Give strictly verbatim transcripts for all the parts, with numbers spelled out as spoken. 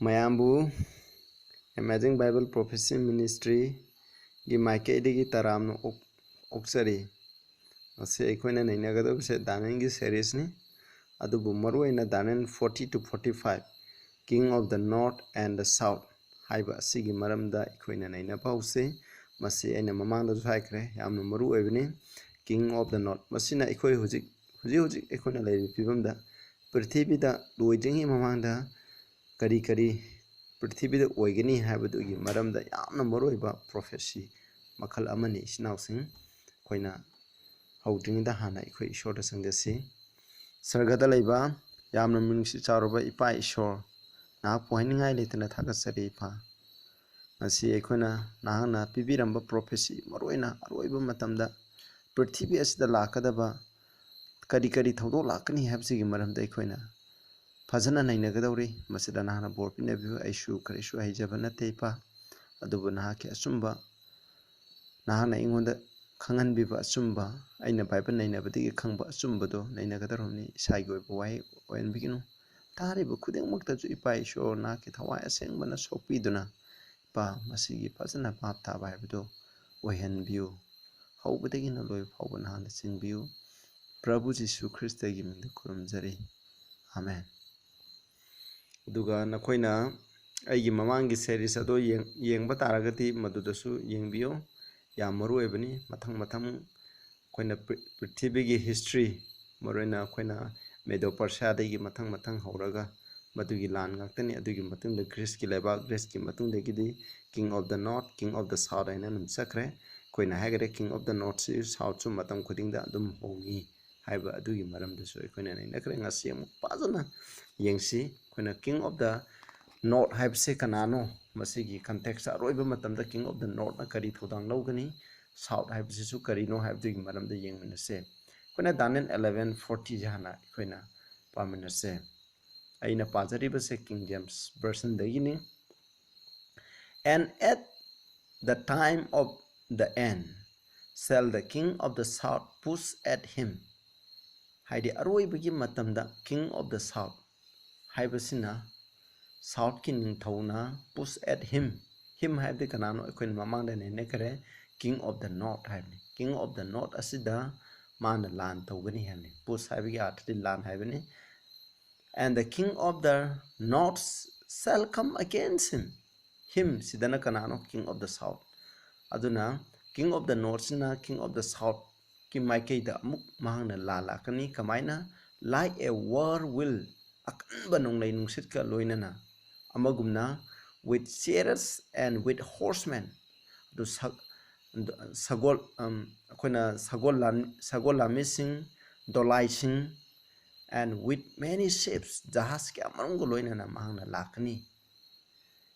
ꯃꯌꯥꯝꯕꯨ Amazing Bible Prophecy Ministryꯒꯤ ꯃꯥꯏꯀꯩꯗꯒꯤ ꯇꯔꯥꯝꯅ ꯑꯣꯛ- ꯑꯣꯛꯆꯔꯤ꯫ ꯉꯁꯤ ꯑꯩꯈꯣꯏꯅ ꯅꯩꯅꯒꯗꯕꯁꯦ ꯗꯥꯅꯤꯌꯦꯜꯒꯤ seriesꯅꯤ꯫ ꯑꯗꯨꯕꯨ ꯃꯔꯨꯑꯣꯏꯅ Daniel forty to forty five, King of the North and the South ꯍꯥꯏꯕ ꯑꯁꯤꯒꯤ ꯃꯔꯝꯗ ꯑꯩꯈꯣꯏꯅ ꯅꯩꯅꯕ ꯍꯧꯁꯤ꯫ ꯃꯁꯤ ꯑꯩꯅ ꯃꯃꯥꯡꯗꯁꯨ ꯍꯥꯏꯈ꯭ꯔꯦ, ꯌꯥꯝꯅ ꯃꯔꯨ ꯑꯣꯏꯕꯅꯤ꯫ King of the North, ꯃꯁꯤꯅ ꯑꯩꯈꯣꯏ ꯍꯧꯖꯤꯛ ꯍꯧꯖꯤꯛ ꯍꯧꯖꯤꯛ ꯑꯩꯈꯣꯏꯅ ꯂꯩꯔꯤꯕ ꯐꯤꯕꯝꯗ ꯄ꯭ꯔꯤꯊꯤꯕꯤꯗ ꯂꯣꯏꯗ꯭ꯔꯤꯉꯩ ꯃꯃꯥꯡꯗ ꯀꯔꯤ ꯀꯔꯤ ꯄ꯭ꯔꯤꯊꯤꯕꯤꯗ ꯑꯣꯏꯒꯅꯤ ꯍꯥꯏꯕꯗꯨꯒꯤ ꯃꯔꯝꯗ ꯌꯥꯝꯅ ꯃꯔꯨꯑꯣꯏꯕ prophecy ꯃꯈꯜ ꯑꯃꯅꯤ꯫ ꯏꯆꯤꯟ ꯏꯅꯥꯎꯁꯤꯡ, ꯑꯩꯈꯣꯏꯅ ꯍꯧꯗ꯭ꯔꯤꯉꯩꯗ ꯍꯥꯟꯅ ꯑꯩꯈꯣꯏ ꯏꯁꯣꯔꯗ ꯆꯪꯖꯁꯤ꯫ ꯁꯔꯒꯗ ꯂꯩꯕ ꯌꯥꯝꯅ ꯃꯤꯅꯨꯡꯁꯤ ꯆꯥꯎꯔꯕ ꯏꯄꯥ ꯏꯁꯣꯔ, ꯅꯍꯥꯛꯄꯨ ꯍꯥꯏꯅꯤꯡꯉꯥꯏ ꯂꯩꯇꯅ ꯊꯥꯒꯠꯆꯔꯤ ꯏꯄꯥ꯫ ꯉꯁꯤ ꯑꯩꯈꯣꯏꯅ ꯅꯍꯥꯛꯅ ꯄꯤꯕꯤꯔꯝꯕ prophecy, ꯃꯔꯨꯑꯣꯏꯅ ꯑꯔꯣꯏꯕ ꯃꯇꯝꯗ ꯄ꯭ꯔꯤꯊꯤꯕꯤ ꯑꯁꯤꯗ ꯂꯥꯛꯀꯗꯕ ꯀꯔꯤ ꯀꯔꯤ ꯊꯧꯗꯣꯛ ꯂꯥꯛꯀꯅꯤ ꯍꯥꯏꯕꯁꯤꯒꯤ ꯃꯔꯝꯗ ꯑꯩꯈꯣꯏꯅ ꯐꯖꯅ ꯅꯩꯅꯒꯗꯧꯔꯤ꯫ ꯃꯁꯤꯗ ꯅꯍꯥꯛꯅ ꯕꯣꯔ ꯄꯤꯅꯕꯤꯌꯨ꯫ ꯑꯩꯁꯨ ꯀꯔꯤꯁꯨ ꯍꯩꯖꯕ ꯅꯠꯇꯦ ꯏꯄꯥ, ꯑꯗꯨꯕꯨ ꯅꯍꯥꯛꯀꯤ ꯑꯆꯨꯝꯕ, ꯅꯍꯥꯛꯅ ꯑꯩꯉꯣꯟꯗ ꯈꯪꯍꯟꯕꯤꯕ ꯑꯆꯨꯝꯕ, ꯑꯩꯅ ꯕꯥꯏꯕꯜ ꯅꯩꯅꯕꯗꯒꯤ ꯈꯪꯕ ꯑꯆꯨꯝꯕꯗꯣ ꯅꯩꯅꯒꯗꯧꯔꯕꯅꯤ꯫ ꯏꯁꯥꯒꯤ ꯑꯣꯏꯕ ꯋꯥꯍꯩ ꯑꯣꯏꯍꯟꯕꯤꯒꯅꯨ꯫ ꯇꯥꯔꯤꯕ ꯈꯨꯗꯤꯡꯃꯛꯇꯁꯨ ꯏꯄꯥ ꯏꯁꯣꯔ ꯅꯍꯥꯛꯀꯤ ꯊꯋꯥꯏ ꯑꯁꯦꯡꯕꯅ ꯁꯣꯛꯄꯤꯗꯨꯅ ꯏꯄꯥ ꯃꯁꯤꯒꯤ ꯐꯖꯅ ꯚꯥꯞ ꯇꯥꯕ ꯍꯥꯏꯕꯗꯨ ꯑꯣꯏꯍꯟꯕꯤꯌꯨ꯫ ꯍꯧꯕꯗꯒꯤꯅ ꯂꯣꯏꯕ ꯐꯥꯎꯕ ꯅꯍꯥꯛꯅ ꯆꯤꯡꯕꯤꯌꯨ꯫ ꯄ꯭ꯔꯚꯨ ꯖꯤꯁꯨ ꯈ꯭ꯔꯤꯁꯇꯒꯤ ꯃꯤꯡꯗ ꯈꯨꯔꯨꯝꯖꯔꯤ꯫ ꯑꯥꯃꯦꯟ꯫ ꯑꯗꯨꯒ ꯅꯈꯣꯏꯅ ꯑꯩꯒꯤ ꯃꯃꯥꯡꯒꯤ series ꯑꯗꯣ ꯌꯦꯡ- ꯌꯦꯡꯕ ꯇꯥꯔꯒꯗꯤ ꯃꯗꯨꯗꯁꯨ ꯌꯦꯡꯕꯤꯌꯨ꯫ ꯌꯥꯝ ꯃꯔꯨ ꯑꯣꯏꯕꯅꯤ꯫ ꯃꯊꯪ ꯃꯊꯪ ꯑꯩꯈꯣꯏꯅ ꯄ꯭ꯔꯤ- ꯄ꯭ꯔꯤꯊꯤꯕꯤꯒꯤ history, ꯃꯔꯨꯑꯣꯏꯅ ꯑꯩꯈꯣꯏꯅ ꯃꯦꯗꯣ ꯄꯔꯁꯤꯌꯥꯗꯒꯤ ꯃꯊꯪ ꯃꯊꯪ ꯍꯧꯔꯒ ꯃꯗꯨꯒꯤ ꯂꯥꯟ ꯉꯥꯛꯇꯅꯤ꯫ ꯑꯗꯨꯒꯤ ꯃꯇꯨꯡꯗ ꯒ꯭ꯔꯤꯁꯀꯤ ꯂꯩꯕꯥꯛ, ꯒ꯭ꯔꯤꯁꯀꯤ ꯃꯇꯨꯡꯗꯒꯤꯗꯤ King of the North, King of the South ꯍꯥꯏꯅ ꯑꯗꯨꯝ ꯆꯠꯈ꯭ꯔꯦ꯫ ꯑꯩꯈꯣꯏꯅ ꯍꯥꯏꯈꯔꯦ, King of the North ꯁꯤ South ꯁꯨ ꯃꯇꯝ ꯈꯨꯗꯤꯡꯗ ꯑꯗꯨꯝ ꯍꯣꯡꯉꯤ ꯍꯥꯏꯕ ꯑꯗꯨꯒꯤ ꯃꯔꯝꯗꯁꯨ ꯑꯩꯈꯣꯏꯅ ꯅꯩꯅꯈ꯭ꯔꯦ꯫ ꯉꯁꯤ ꯑꯃꯨꯛ ꯐꯖꯅ ꯌꯦꯡꯁꯤ꯫ ꯑꯩꯈꯣꯏꯅ King of the North ꯍꯥꯏꯕꯁꯦ ꯀꯅꯥꯅꯣ? ꯃꯁꯤꯒꯤ context ꯑꯔꯣꯏꯕ ꯃꯇꯝꯗ King of the North ꯅ ꯀꯔꯤ ꯊꯧꯗꯥꯡ ꯂꯧꯒꯅꯤ? South ꯍꯥꯏꯕꯁꯤꯁꯨ ꯀꯔꯤꯅꯣ ꯍꯥꯏꯕꯗꯨꯒꯤ ꯃꯔꯝꯗ ꯌꯦꯡꯃꯤꯟꯅꯁꯦ꯫ ꯑꯩꯈꯣꯏꯅ Daniel eleven forty ꯁꯦ ꯍꯥꯟꯅ ꯑꯩꯈꯣꯏꯅ ꯄꯥꯃꯤꯟꯅꯁꯦ꯫ ꯑꯩꯅ ꯄꯥꯖꯔꯤꯕꯁꯦ King James Version ꯗꯒꯤꯅꯤ꯫ "And at the time of the end shall the king of the south push at him." ꯍꯥꯏꯗꯤ ꯑꯔꯣꯏꯕꯒꯤ ꯃꯇꯝꯗ King of the South ꯍꯥꯏꯕꯁꯤꯅ Southꯀꯤ ꯅꯤꯡꯊꯧꯅ push at him. Him ꯍꯥꯏꯕꯗꯤ ꯀꯅꯥꯅꯣ? ꯑꯩꯈꯣꯏꯅ ꯃꯃꯥꯡꯗ ꯅꯩꯅꯈ꯭ꯔꯦ, King of the North ꯍꯥꯏꯕꯅꯤ꯫ King of the North ꯑꯁꯤꯗ ꯃꯥꯅ ꯂꯥꯟ ꯇꯧꯒꯅꯤ ꯍꯥꯏꯕꯅꯤ꯫ Push ꯍꯥꯏꯕꯒꯤ ꯑꯥꯔꯊꯗꯤ ꯂꯥꯟ ꯍꯥꯏꯕꯅꯤ꯫ And the King of the North shall come against him. Him ꯁꯤꯗꯅ ꯀꯅꯥꯅꯣ? King of the South꯫ ꯑꯗꯨꯅ King of the North ꯁꯤꯅ King of the South ꯀꯤ ꯃꯥꯏꯀꯩꯗ ꯑꯃꯨꯛ ꯃꯍꯥꯛꯅ ꯂꯥꯜꯂꯛꯀꯅꯤ꯫ ꯀꯃꯥꯏꯅ? Like a whirlwind, ꯑꯀꯟꯕ ꯅꯣꯡꯂꯩ ꯅꯨꯡꯁꯤꯠꯀ ꯂꯣꯏꯅꯅ ꯑꯃꯒꯨꯝꯅ, with chariots and with horsemen, ꯑꯗꯨ ꯁ-, ꯁꯒꯣꯜ, ꯑꯝ, ꯑꯩꯈꯣꯏꯅ ꯁꯒꯣꯜ ꯂꯥꯟ-, ꯁꯒꯣꯜ ꯂꯥꯟꯃꯤꯁꯤꯡ, ꯗꯣꯂꯥꯏꯁꯤꯡ, and with many ships, ꯖꯍꯥꯖ ꯀꯌꯥ ꯃꯔꯨꯝꯒ ꯂꯣꯏꯅꯅ ꯃꯍꯥꯛꯅ ꯂꯥꯛꯀꯅꯤ꯫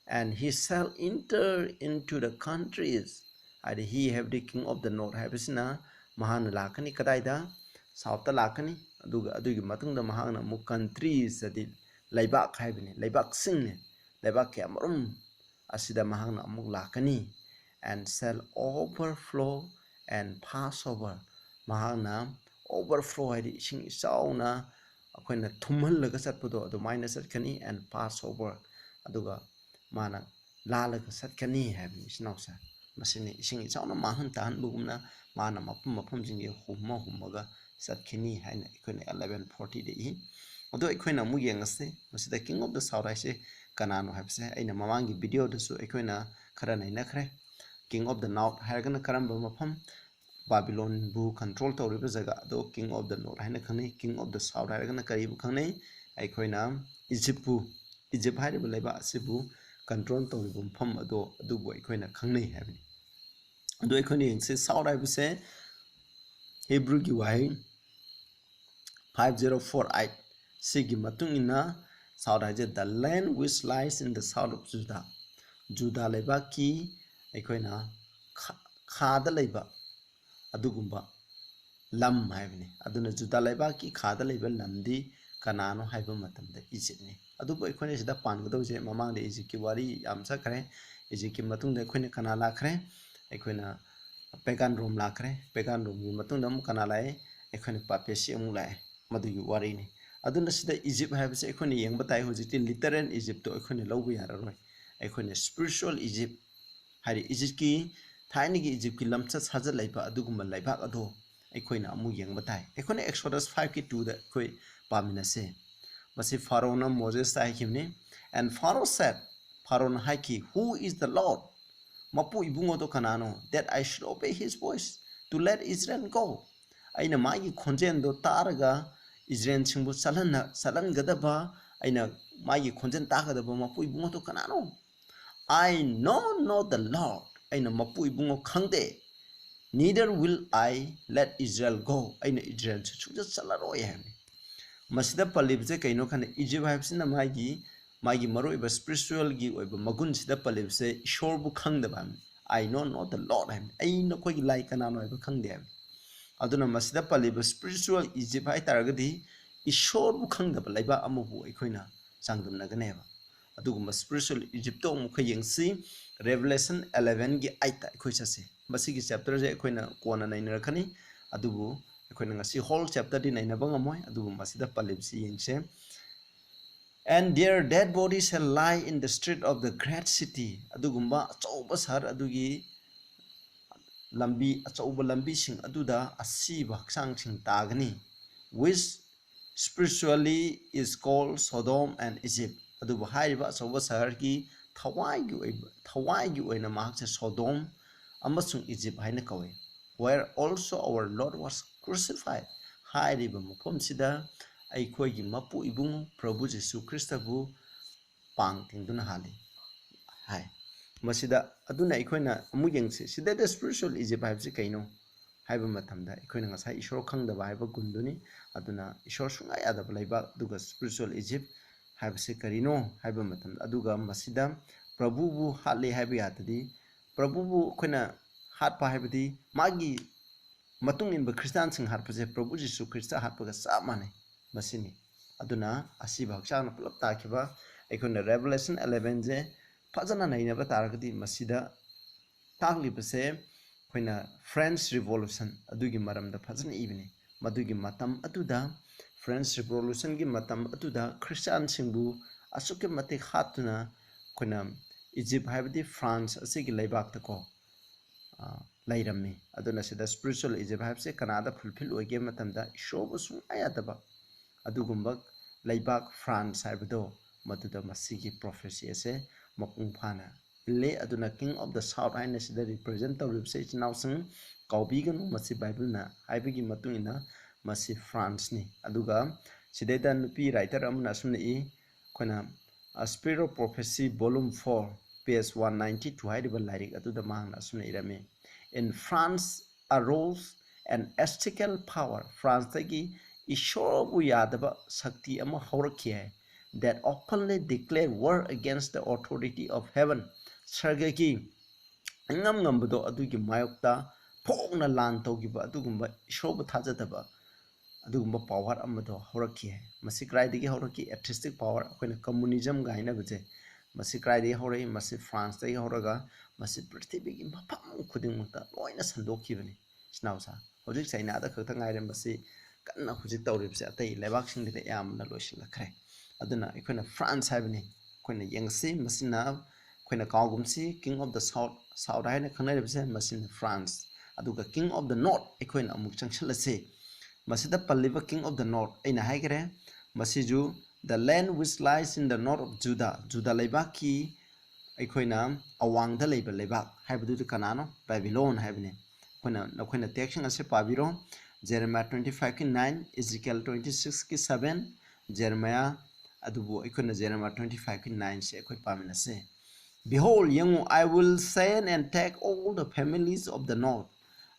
And he shall enter into the countries, ꯍꯥꯏꯗꯤ he ꯍꯥꯏꯕꯗꯤ King of the North ꯍꯥꯏꯕꯁꯤꯅ ꯃꯍꯥꯛꯅ ꯂꯥꯛꯀꯅꯤ꯫ ꯀꯗꯥꯏꯗ? Southꯇ ꯂꯥꯛꯀꯅꯤ꯫ ꯑꯗꯨꯒ ꯑꯗꯨꯒꯤ ꯃꯇꯨꯡꯗ ꯃꯍꯥꯛꯅ ꯑꯃꯨꯛ countries, ꯍꯥꯏꯗꯤ ꯂꯩꯕꯥꯛ ꯍꯥꯏꯕꯅꯤ, ꯂꯩꯕꯥꯛꯁꯤꯡꯅꯤ, ꯂꯩꯕꯥꯛ ꯀꯌꯥ ꯃꯔꯨꯝ ꯑꯁꯤꯗ ꯃꯍꯥꯛꯅ ꯑꯃꯨꯛ ꯂꯥꯛꯀꯅꯤ꯫ And shall overflow and pass over, ꯃꯍꯥꯛꯅ overflow ꯍꯥꯏꯗꯤ ꯏꯁꯤꯡ ꯏꯆꯥꯎꯅ ꯑꯩꯈꯣꯏꯅ ꯊꯨꯝꯍꯜꯂꯒ ꯆꯠꯄꯗꯣ ꯑꯗꯨꯃꯥꯏꯅ ꯆꯠꯀꯅꯤ, and pass over, ꯑꯗꯨꯒ ꯃꯥꯅ ꯂꯥꯜꯂꯒ ꯆꯠꯀꯅꯤ ꯍꯥꯏꯕꯅꯤ, ꯏꯆꯤꯟ ꯏꯅꯥꯎꯁꯦ꯫ ꯃꯁꯤꯅꯤ ꯏꯁꯤꯡ ꯏꯆꯥꯎꯅ ꯃꯥꯡꯍꯟ ꯇꯥꯍꯟꯕꯒꯨꯝꯅ ꯃꯥꯅ ꯃꯐꯝ ꯃꯐꯝꯁꯤꯡꯁꯦ ꯍꯨꯝꯃ ꯍꯨꯝꯃꯒ ꯆꯠꯈꯤꯅꯤ ꯍꯥꯏꯅ ꯑꯩꯈꯣꯏꯅ eleven fortyꯗ ꯏ꯫ ꯑꯗꯣ ꯑꯩꯈꯣꯏꯅ ꯑꯃꯨꯛ ꯌꯦꯡꯉꯁꯤ ꯃꯁꯤꯗ King of the South ꯍꯥꯏꯁꯦ ꯀꯅꯥꯅꯣ ꯍꯥꯏꯕꯁꯦ ꯑꯩꯅ ꯃꯃꯥꯡꯒꯤ videoꯗꯁꯨ ꯑꯩꯈꯣꯏꯅ ꯈꯔ ꯅꯩꯅꯈ꯭ꯔꯦ꯫ King of the North ꯍꯥꯏꯔꯒꯅ ꯀꯔꯝꯕ ꯃꯐꯝ? ꯕꯥꯕꯤꯂꯣꯟꯕꯨ control ꯇꯧꯔꯤꯕ ꯖꯒꯥ ꯑꯗꯣ King of the North ꯍꯥꯏꯅ ꯈꯪꯅꯩ꯫ King of the South ꯍꯥꯏꯔꯒꯅ ꯀꯔꯤꯕꯨ ꯈꯪꯅꯩ? ꯑꯩꯈꯣꯏꯅ ꯏꯖꯤꯞꯄꯨ, ꯏꯖꯤꯞ ꯍꯥꯏꯔꯤꯕ ꯂꯩꯕꯥꯛ ꯑꯁꯤꯕꯨ control ꯇꯧꯔꯤꯕ ꯃꯐꯝ ꯑꯗꯣ ꯑꯗꯨꯕꯨ ꯑꯩꯈꯣꯏꯅ ꯈꯪꯅꯩ ꯍꯥꯏꯕꯅꯤ꯫ ꯑꯗꯣ ꯑꯩꯈꯣꯏꯅ ꯌꯦꯡꯁꯤ, South ꯍꯥꯏꯕꯁꯦ ꯍꯤꯕ꯭ꯔꯨꯒꯤ ꯋꯥꯍꯩ five zero four eight ꯁꯤꯒꯤ ꯃꯇꯨꯡ ꯏꯟꯅ South ꯍꯥꯏꯁꯦ the land which lies in the south of Judah, ꯖꯨꯗꯥ ꯂꯩꯕꯥꯛꯀꯤ ꯑꯩꯈꯣꯏꯅ ꯈꯥ-, ꯈꯥꯗ ꯂꯩꯕ ꯑꯗꯨꯒꯨꯝꯕ ꯂꯝ ꯍꯥꯏꯕꯅꯤ꯫ ꯑꯗꯨꯅ ꯖꯨꯗꯥ ꯂꯩꯕꯥꯛꯀꯤ ꯈꯥꯗ ꯂꯩꯕ ꯂꯝꯗꯤ ꯀꯅꯥꯅꯣ ꯍꯥꯏꯕ ꯃꯇꯝꯗ ꯏꯖꯤꯞꯅꯤ꯫ ꯑꯗꯨꯕꯨ ꯑꯩꯈꯣꯏꯅ ꯁꯤꯗ ꯄꯥꯟꯒꯗꯧꯁꯦ, ꯃꯃꯥꯡꯗ ꯏꯖꯤꯞꯀꯤ ꯋꯥꯔꯤ ꯌꯥꯝ ꯆꯠꯈ꯭ꯔꯦ꯫ ꯏꯖꯤꯞꯀꯤ ꯃꯇꯨꯡꯗ ꯑꯩꯈꯣꯏꯅ ꯀꯅꯥ ꯂꯥꯛꯈ꯭ꯔꯦ? ꯑꯩꯈꯣꯏꯅ pagan Rome ꯂꯥꯛꯈ꯭ꯔꯦ꯫ Pagan Romeꯒꯤ ꯃꯇꯨꯡꯗ ꯑꯃꯨꯛ ꯀꯅꯥ ꯂꯥꯛꯑꯦ? ꯑꯩꯈꯣꯏꯅ papacy ꯑꯃꯨꯛ ꯂꯥꯛꯑꯦ꯫ ꯃꯗꯨꯒꯤ ꯋꯥꯔꯤꯅꯤ꯫ ꯑꯗꯨꯅ ꯁꯤꯗ ꯏꯖꯤꯞ ꯍꯥꯏꯕꯁꯦ ꯑꯩꯈꯣꯏꯅ ꯌꯦꯡꯕ ꯇꯥꯏ, ꯍꯧꯖꯤꯛꯇꯤ literal ꯏꯖꯤꯞꯇꯣ ꯑꯩꯈꯣꯏꯅ ꯂꯧꯕ ꯌꯥꯔꯔꯣꯏ꯫ ꯑꯩꯈꯣꯏꯅ spiritual ꯏꯖꯤꯞ ꯍꯥꯏꯗꯤ ꯏꯖꯤꯞꯀꯤ, ꯊꯥꯏꯅꯒꯤ ꯏꯖꯤꯞꯀꯤ ꯂꯝꯆꯠ ꯁꯥꯖꯠ ꯂꯩꯕ ꯑꯗꯨꯒꯨꯝꯕ ꯂꯩꯕꯥꯛ ꯑꯗꯣ ꯑꯩꯈꯣꯏꯅ ꯑꯃꯨꯛ ꯌꯦꯡꯕ ꯇꯥꯏ꯫ ꯑꯩꯈꯣꯏꯅ Exodus five ꯀꯤ two ꯗ ꯑꯩꯈꯣꯏ ꯄꯥꯃꯤꯟꯅꯁꯦ꯫ ꯃꯁꯤ ꯐꯥꯔꯣꯅ ꯃꯣꯖꯦꯁꯇ ꯍꯥꯏꯈꯤꯕꯅꯤ꯫ And Pharaoh said, ꯐꯥꯔꯣꯅ ꯍꯥꯏꯈꯤ, "Who is the Lord? ꯃꯄꯨ ꯏꯕꯨꯡꯉꯣꯗꯣ ꯀꯅꯥꯅꯣ? That I should obey his voice to let Israel go." ꯑꯩꯅ ꯃꯥꯒꯤ ꯈꯣꯟꯖꯦꯜꯗꯣ ꯇꯥꯔꯒ ꯏꯖꯔꯦꯜꯁꯤꯡꯕꯨ ꯆꯠꯍꯟꯅ-, ꯆꯠꯍꯟꯒꯗꯕ, ꯑꯩꯅ ꯃꯥꯒꯤ ꯈꯣꯟꯖꯦꯜ ꯇꯥꯒꯗꯕ ꯃꯄꯨ ꯏꯕꯨꯡꯉꯣꯗꯣ ꯀꯅꯥꯅꯣ? "I know not the Lord." ꯑꯩꯅ ꯃꯄꯨ ꯏꯕꯨꯡꯉꯣ ꯈꯪꯗꯦ꯫ "Neither will I let Israel go." ꯑꯩꯅ ꯏꯖꯔꯦꯜꯁꯨ ꯁꯨꯡꯆꯠ ꯆꯠꯂꯔꯣꯏ ꯍꯥꯏꯕꯅꯤ꯫ ꯃꯁꯤꯗ ꯄꯜꯂꯤꯕꯁꯦ ꯀꯩꯅꯣ ꯈꯟꯗ, ꯏꯖꯤꯞ ꯍꯥꯏꯕꯁꯤꯅ ꯃꯥꯒꯤ, ꯃꯥꯒꯤ ꯃꯔꯨꯑꯣꯏꯕ spiritualꯒꯤ ꯑꯣꯏꯕ ꯃꯒꯨꯟꯁꯤꯗ ꯄꯜꯂꯤꯕꯁꯦ ꯏꯁꯣꯔꯕꯨ ꯈꯪꯗꯕ ꯍꯥꯏꯕꯅꯤ꯫ "I know not the Lord" ꯍꯥꯏꯕꯅꯤ, ꯑꯩ ꯅꯈꯣꯏꯒꯤ ꯂꯥꯏ ꯀꯅꯥꯅꯣ ꯍꯥꯏꯕ ꯈꯪꯗꯦ ꯍꯥꯏꯕꯅꯤ꯫ ꯑꯗꯨꯅ ꯃꯁꯤꯗ ꯄꯜꯂꯤꯕ spiritual ꯏꯖꯤꯞ ꯍꯥꯏ ꯇꯥꯔꯒꯗꯤ ꯏꯁꯣꯔꯕꯨ ꯈꯪꯗꯕ ꯂꯩꯕꯥꯛ ꯑꯃꯕꯨ ꯑꯩꯈꯣꯏꯅ ꯆꯥꯡꯗꯝꯅꯒꯅꯦꯕ꯫ ꯑꯗꯨꯒꯨꯝꯕ spiritual ꯏꯖꯤꯞꯇꯣ ꯑꯃꯨꯛꯀ ꯌꯦꯡꯁꯤ꯫ Revelation elevenꯒꯤ eightꯇ ꯑꯩꯈꯣꯏ ꯆꯠꯁꯤ꯫ ꯃꯁꯤꯒꯤ chapterꯁꯦ ꯑꯩꯈꯣꯏꯅ ꯀꯣꯟꯅ ꯅꯩꯅꯔꯛꯀꯅꯤ, ꯑꯗꯨꯕꯨ ꯑꯩꯈꯣꯏꯅ ꯉꯁꯤ whole chapterꯗꯤ ꯅꯩꯅꯕ ꯉꯝꯃꯣꯏ꯫ ꯑꯗꯨꯕꯨ ꯃꯁꯤꯗ ꯄꯜꯂꯤꯕꯁꯤ ꯌꯦꯡꯁꯦ꯫ "And their dead bodies shall lie in the street of the great city." ꯑꯗꯨꯒꯨꯝꯕ ꯑꯆꯧꯕ ꯁꯍꯔ ꯑꯗꯨꯒꯤ ꯂꯝꯕꯤ, ꯑꯆꯧꯕ ꯂꯝꯕꯤꯁꯤꯡ ꯑꯗꯨꯗ ꯑꯁꯤꯕ ꯍꯛꯆꯥꯡꯁꯤꯡ ꯇꯥꯒꯅꯤ, "which spiritually is called Sodom and Egypt." ꯑꯗꯨꯕꯨ ꯍꯥꯏꯔꯤꯕ ꯑꯆꯧꯕ ꯁꯍꯔꯒꯤ ꯊꯋꯥꯏꯒꯤ ꯑꯣꯏꯕ, ꯊꯋꯥꯏꯒꯤ ꯑꯣꯏꯅ ꯃꯍꯥꯛꯁꯦ ꯁꯣꯗꯣꯝ ꯑꯃꯁꯨꯡ ꯏꯖꯤꯞ ꯍꯥꯏꯅ ꯀꯧꯏ꯫ "Where also our Lord was crucified." ꯍꯥꯏꯔꯤꯕ ꯃꯐꯝꯁꯤꯗ ꯑꯩꯈꯣꯏꯒꯤ ꯃꯄꯨ ꯏꯕꯨꯡ ꯄ꯭ꯔꯚꯨ ꯖꯤꯁꯨ ꯈ꯭ꯔꯤꯁꯇꯕꯨ ꯄꯥꯡ ꯇꯤꯡꯗꯨꯅ ꯍꯥꯜꯂꯤ ꯍꯥꯏ꯫ ꯃꯁꯤꯗ ꯑꯗꯨꯅ ꯑꯩꯈꯣꯏꯅ ꯑꯃꯨꯛ ꯌꯦꯡꯁꯤ, ꯁꯤꯗꯩꯗ spiritual ꯏꯖꯤꯞ ꯍꯥꯏꯕꯁꯤ ꯀꯩꯅꯣ ꯍꯥꯏꯕ ꯃꯇꯝꯗ, ꯑꯩꯈꯣꯏꯅ ꯉꯁꯥꯏ ꯏꯁꯣꯔ ꯈꯪꯗꯕ ꯍꯥꯏꯕ ꯒꯨꯟꯗꯨꯅꯤ꯫ ꯑꯗꯨꯅ ꯏꯁꯣꯔ ꯁꯨꯡꯌꯥ ꯌꯥꯗꯕ ꯂꯩꯕꯥꯛ, ꯑꯗꯨꯒ spiritual ꯏꯖꯤꯞ ꯍꯥꯏꯕꯁꯤ ꯀꯔꯤꯅꯣ ꯍꯥꯏꯕ ꯃꯇꯝꯗ, ꯑꯗꯨꯒ ꯃꯁꯤꯗ ꯄ꯭ꯔꯚꯨꯕꯨ ꯍꯥꯠꯂꯦ ꯍꯥꯏꯕ ꯌꯥꯗꯗꯤ, ꯄ꯭ꯔꯚꯨꯕꯨ ꯑꯩꯈꯣꯏꯅ ꯍꯥꯠꯄ ꯍꯥꯏꯕꯗꯤ ꯃꯥꯒꯤ ꯃꯇꯨꯡ ꯏꯟꯕ ꯈ꯭ꯔꯤꯁꯇꯥꯟꯁꯤꯡ ꯍꯥꯠꯄꯁꯦ ꯄ꯭ꯔꯚꯨ ꯖꯤꯁꯨ ꯈ꯭ꯔꯤꯁꯇ ꯍꯥꯠꯄꯒ ꯆꯞ ꯃꯥꯟꯅꯩ꯫ ꯃꯁꯤꯅꯤ꯫ ꯑꯗꯨꯅ ꯑꯁꯤꯕ ꯍꯛꯆꯥꯡꯅ ꯄꯨꯂꯞ ꯇꯥꯈꯤꯕ꯫ ꯑꯩꯈꯣꯏꯅ Revelation elevenꯁꯦ ꯐꯖꯅ ꯅꯩꯅꯕ ꯇꯥꯔꯒꯗꯤ, ꯃꯁꯤꯗ ꯇꯥꯛꯂꯤꯕꯁꯦ ꯑꯩꯈꯣꯏꯅ French Revolution ꯑꯗꯨꯒꯤ ꯃꯔꯝꯗ ꯐꯖꯅ ꯏꯕꯅꯤ꯫ ꯃꯗꯨꯒꯤ ꯃꯇꯝ ꯑꯗꯨꯗ French Revolutionꯒꯤ ꯃꯇꯝ ꯑꯗꯨꯗ ꯈ꯭ꯔꯤꯁꯇꯤꯌꯥꯟꯁꯤꯡꯕꯨ ꯑꯁꯨꯛꯀꯤ ꯃꯇꯤꯛ ꯍꯥꯠꯇꯨꯅ ꯑꯩꯈꯣꯏꯅ ꯏꯖꯤꯞ ꯍꯥꯏꯕꯗꯤ France ꯑꯁꯤꯒꯤ ꯂꯩꯕꯥꯛꯇꯀꯣ, ꯑ, ꯂꯩꯔꯝꯃꯤ꯫ ꯑꯗꯨꯅ ꯁꯤꯗ spiritual Egypt ꯍꯥꯏꯕꯁꯦ ꯀꯅꯥꯗ fulfill ꯑꯣꯏꯒꯦ ꯃꯇꯝꯗ ꯏꯁꯣꯔꯕꯨ ꯁꯨꯡꯌꯥ ꯌꯥꯗꯕ ꯑꯗꯨꯒꯨꯝꯕ ꯂꯩꯕꯥꯛ France ꯍꯥꯏꯕꯗꯣ ꯃꯗꯨꯗ ꯃꯁꯤꯒꯤ prophecy ꯑꯁꯦ ꯃꯄꯨꯡ ꯐꯥꯅ ꯏꯜꯂꯤ꯫ ꯑꯗꯨꯅ King of the South ꯍꯥꯏꯅ ꯁꯤꯗ represent ꯇꯧꯔꯤꯕꯁꯦ ꯏꯆꯤꯟ ꯏꯅꯥꯎꯁꯤꯡ ꯀꯥꯎꯕꯤꯒꯅꯨ, ꯃꯁꯤ ꯕꯥꯏꯕꯜꯅ ꯍꯥꯏꯕꯒꯤ ꯃꯇꯨꯡ ꯏꯟꯅ ꯃꯁꯤ Franceꯅꯤ꯫ ꯑꯗꯨꯒ ꯁꯤꯗꯩꯗ ꯅꯨꯄꯤ writer ꯑꯃꯅ ꯑꯁꯨꯝꯅ ꯏ, ꯑꯩꯈꯣꯏꯅ A Spirit of Prophecy Volume four, page one ninety two ꯍꯥꯏꯔꯤꯕ ꯂꯥꯏꯔꯤꯛ ꯑꯗꯨꯗ ꯃꯍꯥꯛꯅ ꯑꯁꯨꯝꯅ ꯏꯔꯝꯃꯤ, "In France arose an ascetical power." Franceꯇꯒꯤ ꯏꯁꯣꯔꯕꯨ ꯌꯥꯗꯕ ꯁꯛꯇꯤ ꯑꯃ ꯍꯧꯔꯛꯈꯤ ꯍꯥꯏ, "that openly declared war against the authority of heaven." ꯁꯔꯒꯒꯤ ꯏꯉꯝ ꯉꯝꯕꯗꯣ ꯑꯗꯨꯒꯤ ꯃꯥꯌꯣꯛꯇ ꯐꯣꯡꯅ ꯂꯥꯟ ꯇꯧꯈꯤꯕ ꯑꯗꯨꯒꯨꯝꯕ ꯏꯁꯣꯔꯕꯨ ꯊꯥꯖꯗꯕ ꯑꯗꯨꯒꯨꯝꯕ power ꯑꯃꯗꯣ ꯍꯧꯔꯛꯈꯤ ꯍꯥꯏ꯫ ꯃꯁꯤ ꯀꯗꯥꯏꯗꯒꯤ ꯍꯧꯔꯛꯈꯤ? Atheistic power, ꯑꯩꯈꯣꯏꯅ communismꯒ ꯍꯥꯏꯅꯕꯁꯦ, ꯃꯁꯤ ꯀꯗꯥꯏꯗꯒꯤ ꯍꯧꯔꯛꯏ? ꯃꯁꯤ Franceꯇꯒꯤ ꯍꯧꯔꯒ ꯃꯁꯤ ꯄ꯭ꯔꯤꯊꯤꯕꯤꯒꯤ ꯃꯐꯝ ꯈꯨꯗꯤꯡꯃꯛꯇ ꯂꯣꯏꯅ ꯁꯟꯗꯣꯛꯈꯤꯕꯅꯤ꯫ ꯏꯆꯤꯟ ꯏꯅꯥꯎꯁꯥ, ꯍꯧꯖꯤꯛ ꯆꯥꯏꯅꯥꯗ ꯈꯛꯇ ꯉꯥꯏꯔꯦ ꯃꯁꯤ ꯀꯟꯅ ꯍꯧꯖꯤꯛ ꯇꯧꯔꯤꯕꯁꯦ, ꯑꯇꯩ ꯂꯩꯕꯥꯛꯁꯤꯡꯗꯗꯤ ꯑꯌꯥꯝꯕꯅ ꯂꯣꯏꯁꯤꯜꯂꯛꯈ꯭ꯔꯦ꯫ ꯑꯗꯨꯅ ꯑꯩꯈꯣꯏꯅ France ꯍꯥꯏꯕꯅꯤ, ꯑꯩꯈꯣꯏꯅ ꯌꯦꯡꯁꯤ꯫ ꯃꯁꯤꯅ ꯑꯩꯈꯣꯏꯅ ꯀꯥꯎꯒꯨꯝꯁꯤ, King of the South, South ꯍꯥꯏꯅ ꯈꯪꯅꯔꯤꯕꯁꯦ ꯃꯁꯤꯅ France꯫ ꯑꯗꯨꯒ King of the North ꯑꯩꯈꯣꯏꯅ ꯑꯃꯨꯛ ꯆꯪꯁꯤꯜꯂꯁꯤ꯫ ꯃꯁꯤꯗ ꯄꯜꯂꯤꯕ King of the North ꯑꯩꯅ ꯍꯥꯏꯈ꯭ꯔꯦ, ꯃꯁꯤꯁꯨ "The land which lies in the north of Judah", ꯖꯨꯗꯥ ꯂꯩꯕꯥꯛꯀꯤ ꯑꯩꯈꯣꯏꯅ ꯑꯋꯥꯡꯗ ꯂꯩꯕ ꯂꯩꯕꯥꯛ ꯍꯥꯏꯕꯗꯨꯗꯤ ꯀꯅꯥꯅꯣ? ꯕꯥꯕꯤꯂꯣꯟ ꯍꯥꯏꯕꯅꯤ꯫ ꯑꯩꯈꯣꯏꯅ, ꯅꯈꯣꯏꯅ text ꯑꯁꯦ ꯄꯥꯕꯤꯔꯣ, Jeremiah twenty fiveꯀꯤ nine, Ezekiel twenty sixꯀꯤ seven, Jeremiah, ꯑꯗꯨꯕꯨ ꯑꯩꯈꯣꯏꯅ Jeremiah twenty fiveꯀꯤ nineꯁꯦ ꯑꯩꯈꯣꯏ ꯄꯥꯃꯤꯟꯅꯁꯦ꯫ "Behold, ꯌꯦꯡꯉꯨ, I will send and take all the families of the north."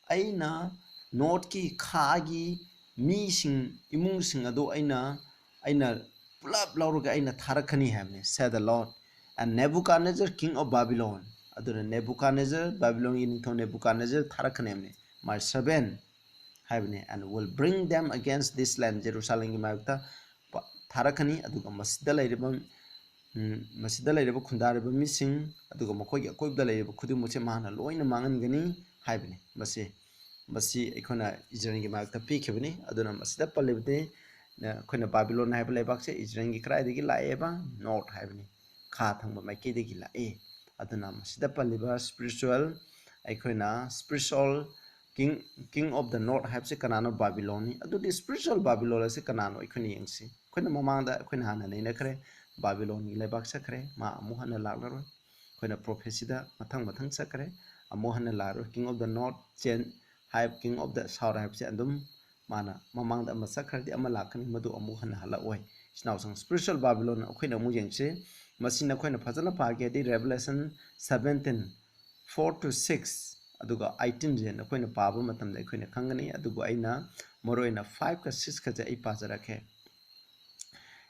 ꯑꯩꯅ Northꯀꯤ, ꯈꯥꯒꯤ ꯃꯤꯁꯤꯡ, ꯏꯃꯨꯡꯁꯤꯡ ꯑꯗꯨ ꯑꯩꯅ, ꯑꯩꯅ ꯄꯨꯂꯞ ꯂꯧꯔꯒ ꯑꯩꯅ ꯊꯥꯔꯛꯀꯅꯤ ꯍꯥꯏꯕꯅꯤ, said the Lord, "and Nebuchadnezzar, king of Babylon." ꯑꯗꯨꯅ Nebuchadnezzar, ꯕꯥꯕꯤꯂꯣꯟꯒꯤ ꯅꯤꯡꯊꯧ Nebuchadnezzar ꯊꯥꯔꯛꯀꯅꯤ ꯍꯥꯏꯕꯅꯤ, "my servant" ꯍꯥꯏꯕꯅꯤ, "and will bring them against this land." ꯖꯦꯔꯨꯁꯥꯂꯦꯝꯒꯤ ꯃꯥꯌꯣꯛꯇ ꯄ-, ꯊꯥꯔꯛꯀꯅꯤ, ꯑꯗꯨꯒ ꯃꯁꯤꯗ ꯂꯩꯔꯤꯕ, ꯎꯝ, ꯃꯁꯤꯗ ꯂꯩꯔꯤꯕ ꯈꯨꯟꯗꯥꯔꯤꯕ ꯃꯤꯁꯤꯡ, ꯑꯗꯨꯒ ꯃꯈꯣꯏꯒꯤ ꯑꯀꯣꯏꯕꯗ ꯂꯩꯔꯤꯕ ꯈꯨꯗꯤꯡꯃꯛꯁꯦ ꯃꯍꯥꯛꯅ ꯂꯣꯏꯅ ꯃꯥꯡꯍꯟꯒꯅꯤ ꯍꯥꯏꯕꯅꯤ꯫ ꯃꯁꯤ, ꯃꯁꯤ ꯑꯩꯈꯣꯏꯅ ꯏꯖꯔꯦꯜꯒꯤ ꯃꯥꯌꯣꯛꯇ ꯄꯤꯈꯤꯕꯅꯤ꯫ ꯑꯗꯨꯅ ꯃꯁꯤꯗ ꯄꯜꯂꯤꯕꯗꯤ ꯑꯩꯈꯣꯏꯅ ꯕꯥꯕꯤꯂꯣꯟ ꯍꯥꯏꯕ ꯂꯩꯕꯥꯛꯁꯦ ꯏꯖꯔꯦꯜꯒꯤ ꯀꯗꯥꯏꯗꯒꯤ ꯂꯥꯛꯑꯦꯕ? ꯅꯣꯔꯠ ꯍꯥꯏꯕꯅꯤ, ꯈꯥ ꯊꯪꯕ ꯃꯥꯏꯀꯩꯗꯒꯤ ꯂꯥꯛꯑꯦ꯫ ꯑꯗꯨꯅ ꯃꯁꯤꯗ ꯄꯜꯂꯤꯕ ꯁ꯭ꯄꯤꯔꯤꯆꯨꯋꯦꯜ, ꯑꯩꯈꯣꯏꯅ spiritual king, king of the north ꯍꯥꯏꯕꯁꯤ ꯀꯅꯥꯅꯣ? ꯕꯥꯕꯤꯂꯣꯟꯅꯤ꯫ ꯑꯗꯨꯗꯤ ꯁ꯭ꯄꯤꯔꯤꯆꯨꯋꯦꯜ ꯕꯥꯕꯤꯂꯣꯟ ꯑꯁꯤ ꯀꯅꯥꯅꯣ? ꯑꯩꯈꯣꯏꯅ ꯌꯦꯡꯁꯤ꯫ ꯑꯩꯈꯣꯏꯅ ꯃꯃꯥꯡꯗ ꯑꯩꯈꯣꯏꯅ ꯍꯥꯟꯅ ꯅꯩꯅꯈ꯭ꯔꯦ, ꯕꯥꯕꯤꯂꯣꯟꯒꯤ ꯂꯩꯕꯥꯛ ꯆꯠꯈ꯭ꯔꯦ, ꯃꯥ ꯑꯃꯨꯛ ꯍꯟꯅ ꯂꯥꯛꯂꯔꯣꯏ꯫ ꯑꯩꯈꯣꯏꯅ ꯄ꯭ꯔꯣꯐꯦꯁꯤꯗ ꯃꯊꯪ ꯃꯊꯪ ꯆꯠꯈ꯭ꯔꯦ, ꯑꯃꯨꯛ ꯍꯟꯅ ꯂꯥꯛꯑꯔꯣꯏ꯫ King of the north change ꯍꯥꯏꯕ, king of the south ꯍꯥꯏꯕꯁꯦ ꯑꯗꯨꯝ ꯃꯥꯅ ꯃꯃꯥꯡꯗ ꯑꯃ ꯆꯠꯈ꯭ꯔꯗꯤ ꯑꯃ ꯂꯥꯛꯀꯅꯤ, ꯃꯗꯨ ꯑꯃꯨꯛ ꯍꯟꯅ ꯍꯜꯂꯛꯑꯣꯏ꯫ ꯏꯆꯤꯟ ꯏꯅꯥꯎꯁꯤꯡ, ꯁ꯭ꯄꯤꯔꯤꯆꯨꯋꯦꯜ ꯕꯥꯕꯤꯂꯣꯟ ꯑꯩꯈꯣꯏꯅ ꯑꯃꯨꯛ ꯌꯦꯡꯁꯤ꯫ ꯃꯁꯤ ꯅꯈꯣꯏꯅ ꯐꯖꯅ ꯄꯥꯒꯦꯗꯤ Revelation seventeen, four to six, ꯑꯗꯨꯒ eighteenꯁꯦ ꯅꯈꯣꯏꯅ ꯄꯥꯕ ꯃꯇꯝꯗ ꯑꯩꯈꯣꯏꯅ ꯈꯪꯒꯅꯤ꯫ ꯑꯗꯨꯕꯨ ꯑꯩꯅ ꯃꯔꯨꯑꯣꯏꯅ fiveꯀ sixꯀꯁꯦ ꯑꯩ ꯄꯥꯖꯔꯛꯀꯦ꯫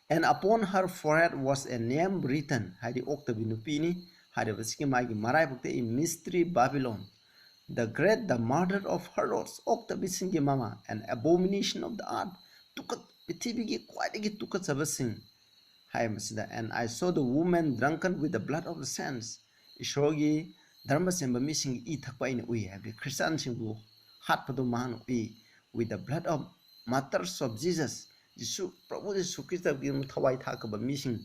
And upon her forehead was a name written, ꯍꯥꯏꯗꯤ ꯑꯣꯛꯇꯕꯤ ꯅꯨꯄꯤꯅꯤ꯫ ꯍꯥꯏꯔꯤꯕꯁꯤꯒꯤ ꯃꯥꯒꯤ ꯃꯔꯥꯏꯕꯛꯇ E Mystery Babylon, the great, the mother of harlots, ꯑꯣꯛꯇꯕꯤꯁꯤꯡꯒꯤ ꯃꯃꯥ, and abomination of the earth, ꯇꯨꯀꯠ-, ꯄ꯭ꯔꯤꯊꯤꯕꯤꯒꯤ ꯈ꯭ꯋꯥꯏꯗꯒꯤ ꯇꯨꯀꯠꯆꯕꯁꯤꯡ ꯍꯥꯏ ꯃꯁꯤꯗ꯫ And I saw the woman drunken with the blood of the saints, ꯏꯁꯣꯔꯒꯤ ꯙꯔꯃ ꯆꯦꯟꯕ ꯃꯤꯁꯤꯡꯒꯤ ꯏ ꯊꯛꯄ ꯑꯩꯅ ꯎꯏ, ꯍꯥꯏꯕꯗꯤ ꯈ꯭ꯔꯤꯁꯇꯥꯟꯁꯤꯡꯕꯨ ꯍꯥꯠꯄꯗꯨ ꯃꯍꯥꯛꯅ ꯎꯏ, with the blood of martyrs of Jesus, ꯖꯤꯁꯨ, ꯄ꯭ꯔꯚꯨ ꯖꯤꯁꯨ ꯈ꯭ꯔꯤꯁꯇꯒꯤ ꯊꯋꯥꯏ ꯊꯥꯛꯈ꯭ꯔꯕ ꯃꯤꯁꯤꯡ,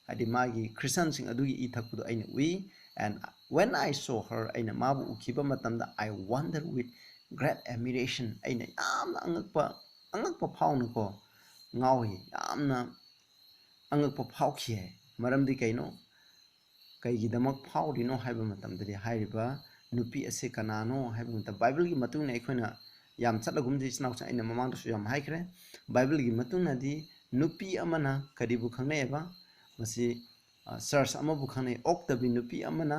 ꯍꯥꯏꯗꯤ ꯃꯥꯒꯤ ꯈ꯭ꯔꯤꯁꯇꯥꯟꯁꯤꯡ ꯑꯗꯨꯒꯤ ꯏ ꯊꯛꯄꯗꯨ ꯑꯩꯅ ꯎꯏ꯫ And when I saw her, ꯑꯩꯅ ꯃꯥꯕꯨ ꯎꯈꯤꯕ ꯃꯇꯝꯗ, I wondered with great admiration, ꯑꯩꯅ ꯌꯥꯝꯅ ꯑꯉꯛꯄ, ꯑꯉꯛꯄ ꯐꯥꯎꯅꯀꯣ ꯉꯥꯎꯏ, ꯌꯥꯝꯅ ꯑꯉꯛꯄ ꯐꯥꯎꯈꯤ ꯍꯥꯏ꯫ ꯃꯔꯝꯗꯤ ꯀꯩꯅꯣ? ꯀꯩꯒꯤꯗꯃꯛ ꯐꯥꯎꯔꯤꯅꯣ ꯍꯥꯏꯕ ꯃꯇꯝꯗꯗꯤ, ꯍꯥꯏꯔꯤꯕ ꯅꯨꯄꯤ ꯑꯁꯤ ꯀꯅꯥꯅꯣ ꯍꯥꯏꯕ ꯃꯇꯝꯗ, ꯕꯥꯏꯕꯜꯒꯤ ꯃꯇꯨꯡ ꯏꯟꯅ ꯑꯩꯈꯣꯏꯅ ꯌꯥꯝ ꯆꯠꯂꯒꯨꯝꯁꯤ, ꯏꯆꯤꯟ ꯏꯅꯥꯎꯁꯤꯡ, ꯑꯩꯅ ꯃꯃꯥꯡꯗꯁꯨ ꯌꯥꯝ ꯍꯥꯏꯈ꯭ꯔꯦ꯫ ꯕꯥꯏꯕꯜꯒꯤ ꯃꯇꯨꯡ ꯏꯟꯅꯗꯤ ꯅꯨꯄꯤ ꯑꯃꯅ ꯀꯔꯤꯕꯨ ꯈꯪꯅꯩꯑꯕ? ꯃꯁꯤ, ꯑ, ꯆꯔꯆ ꯑꯃꯕꯨ ꯈꯪꯅꯩ꯫ ꯑꯣꯛꯇꯕꯤ ꯅꯨꯄꯤ ꯑꯃꯅ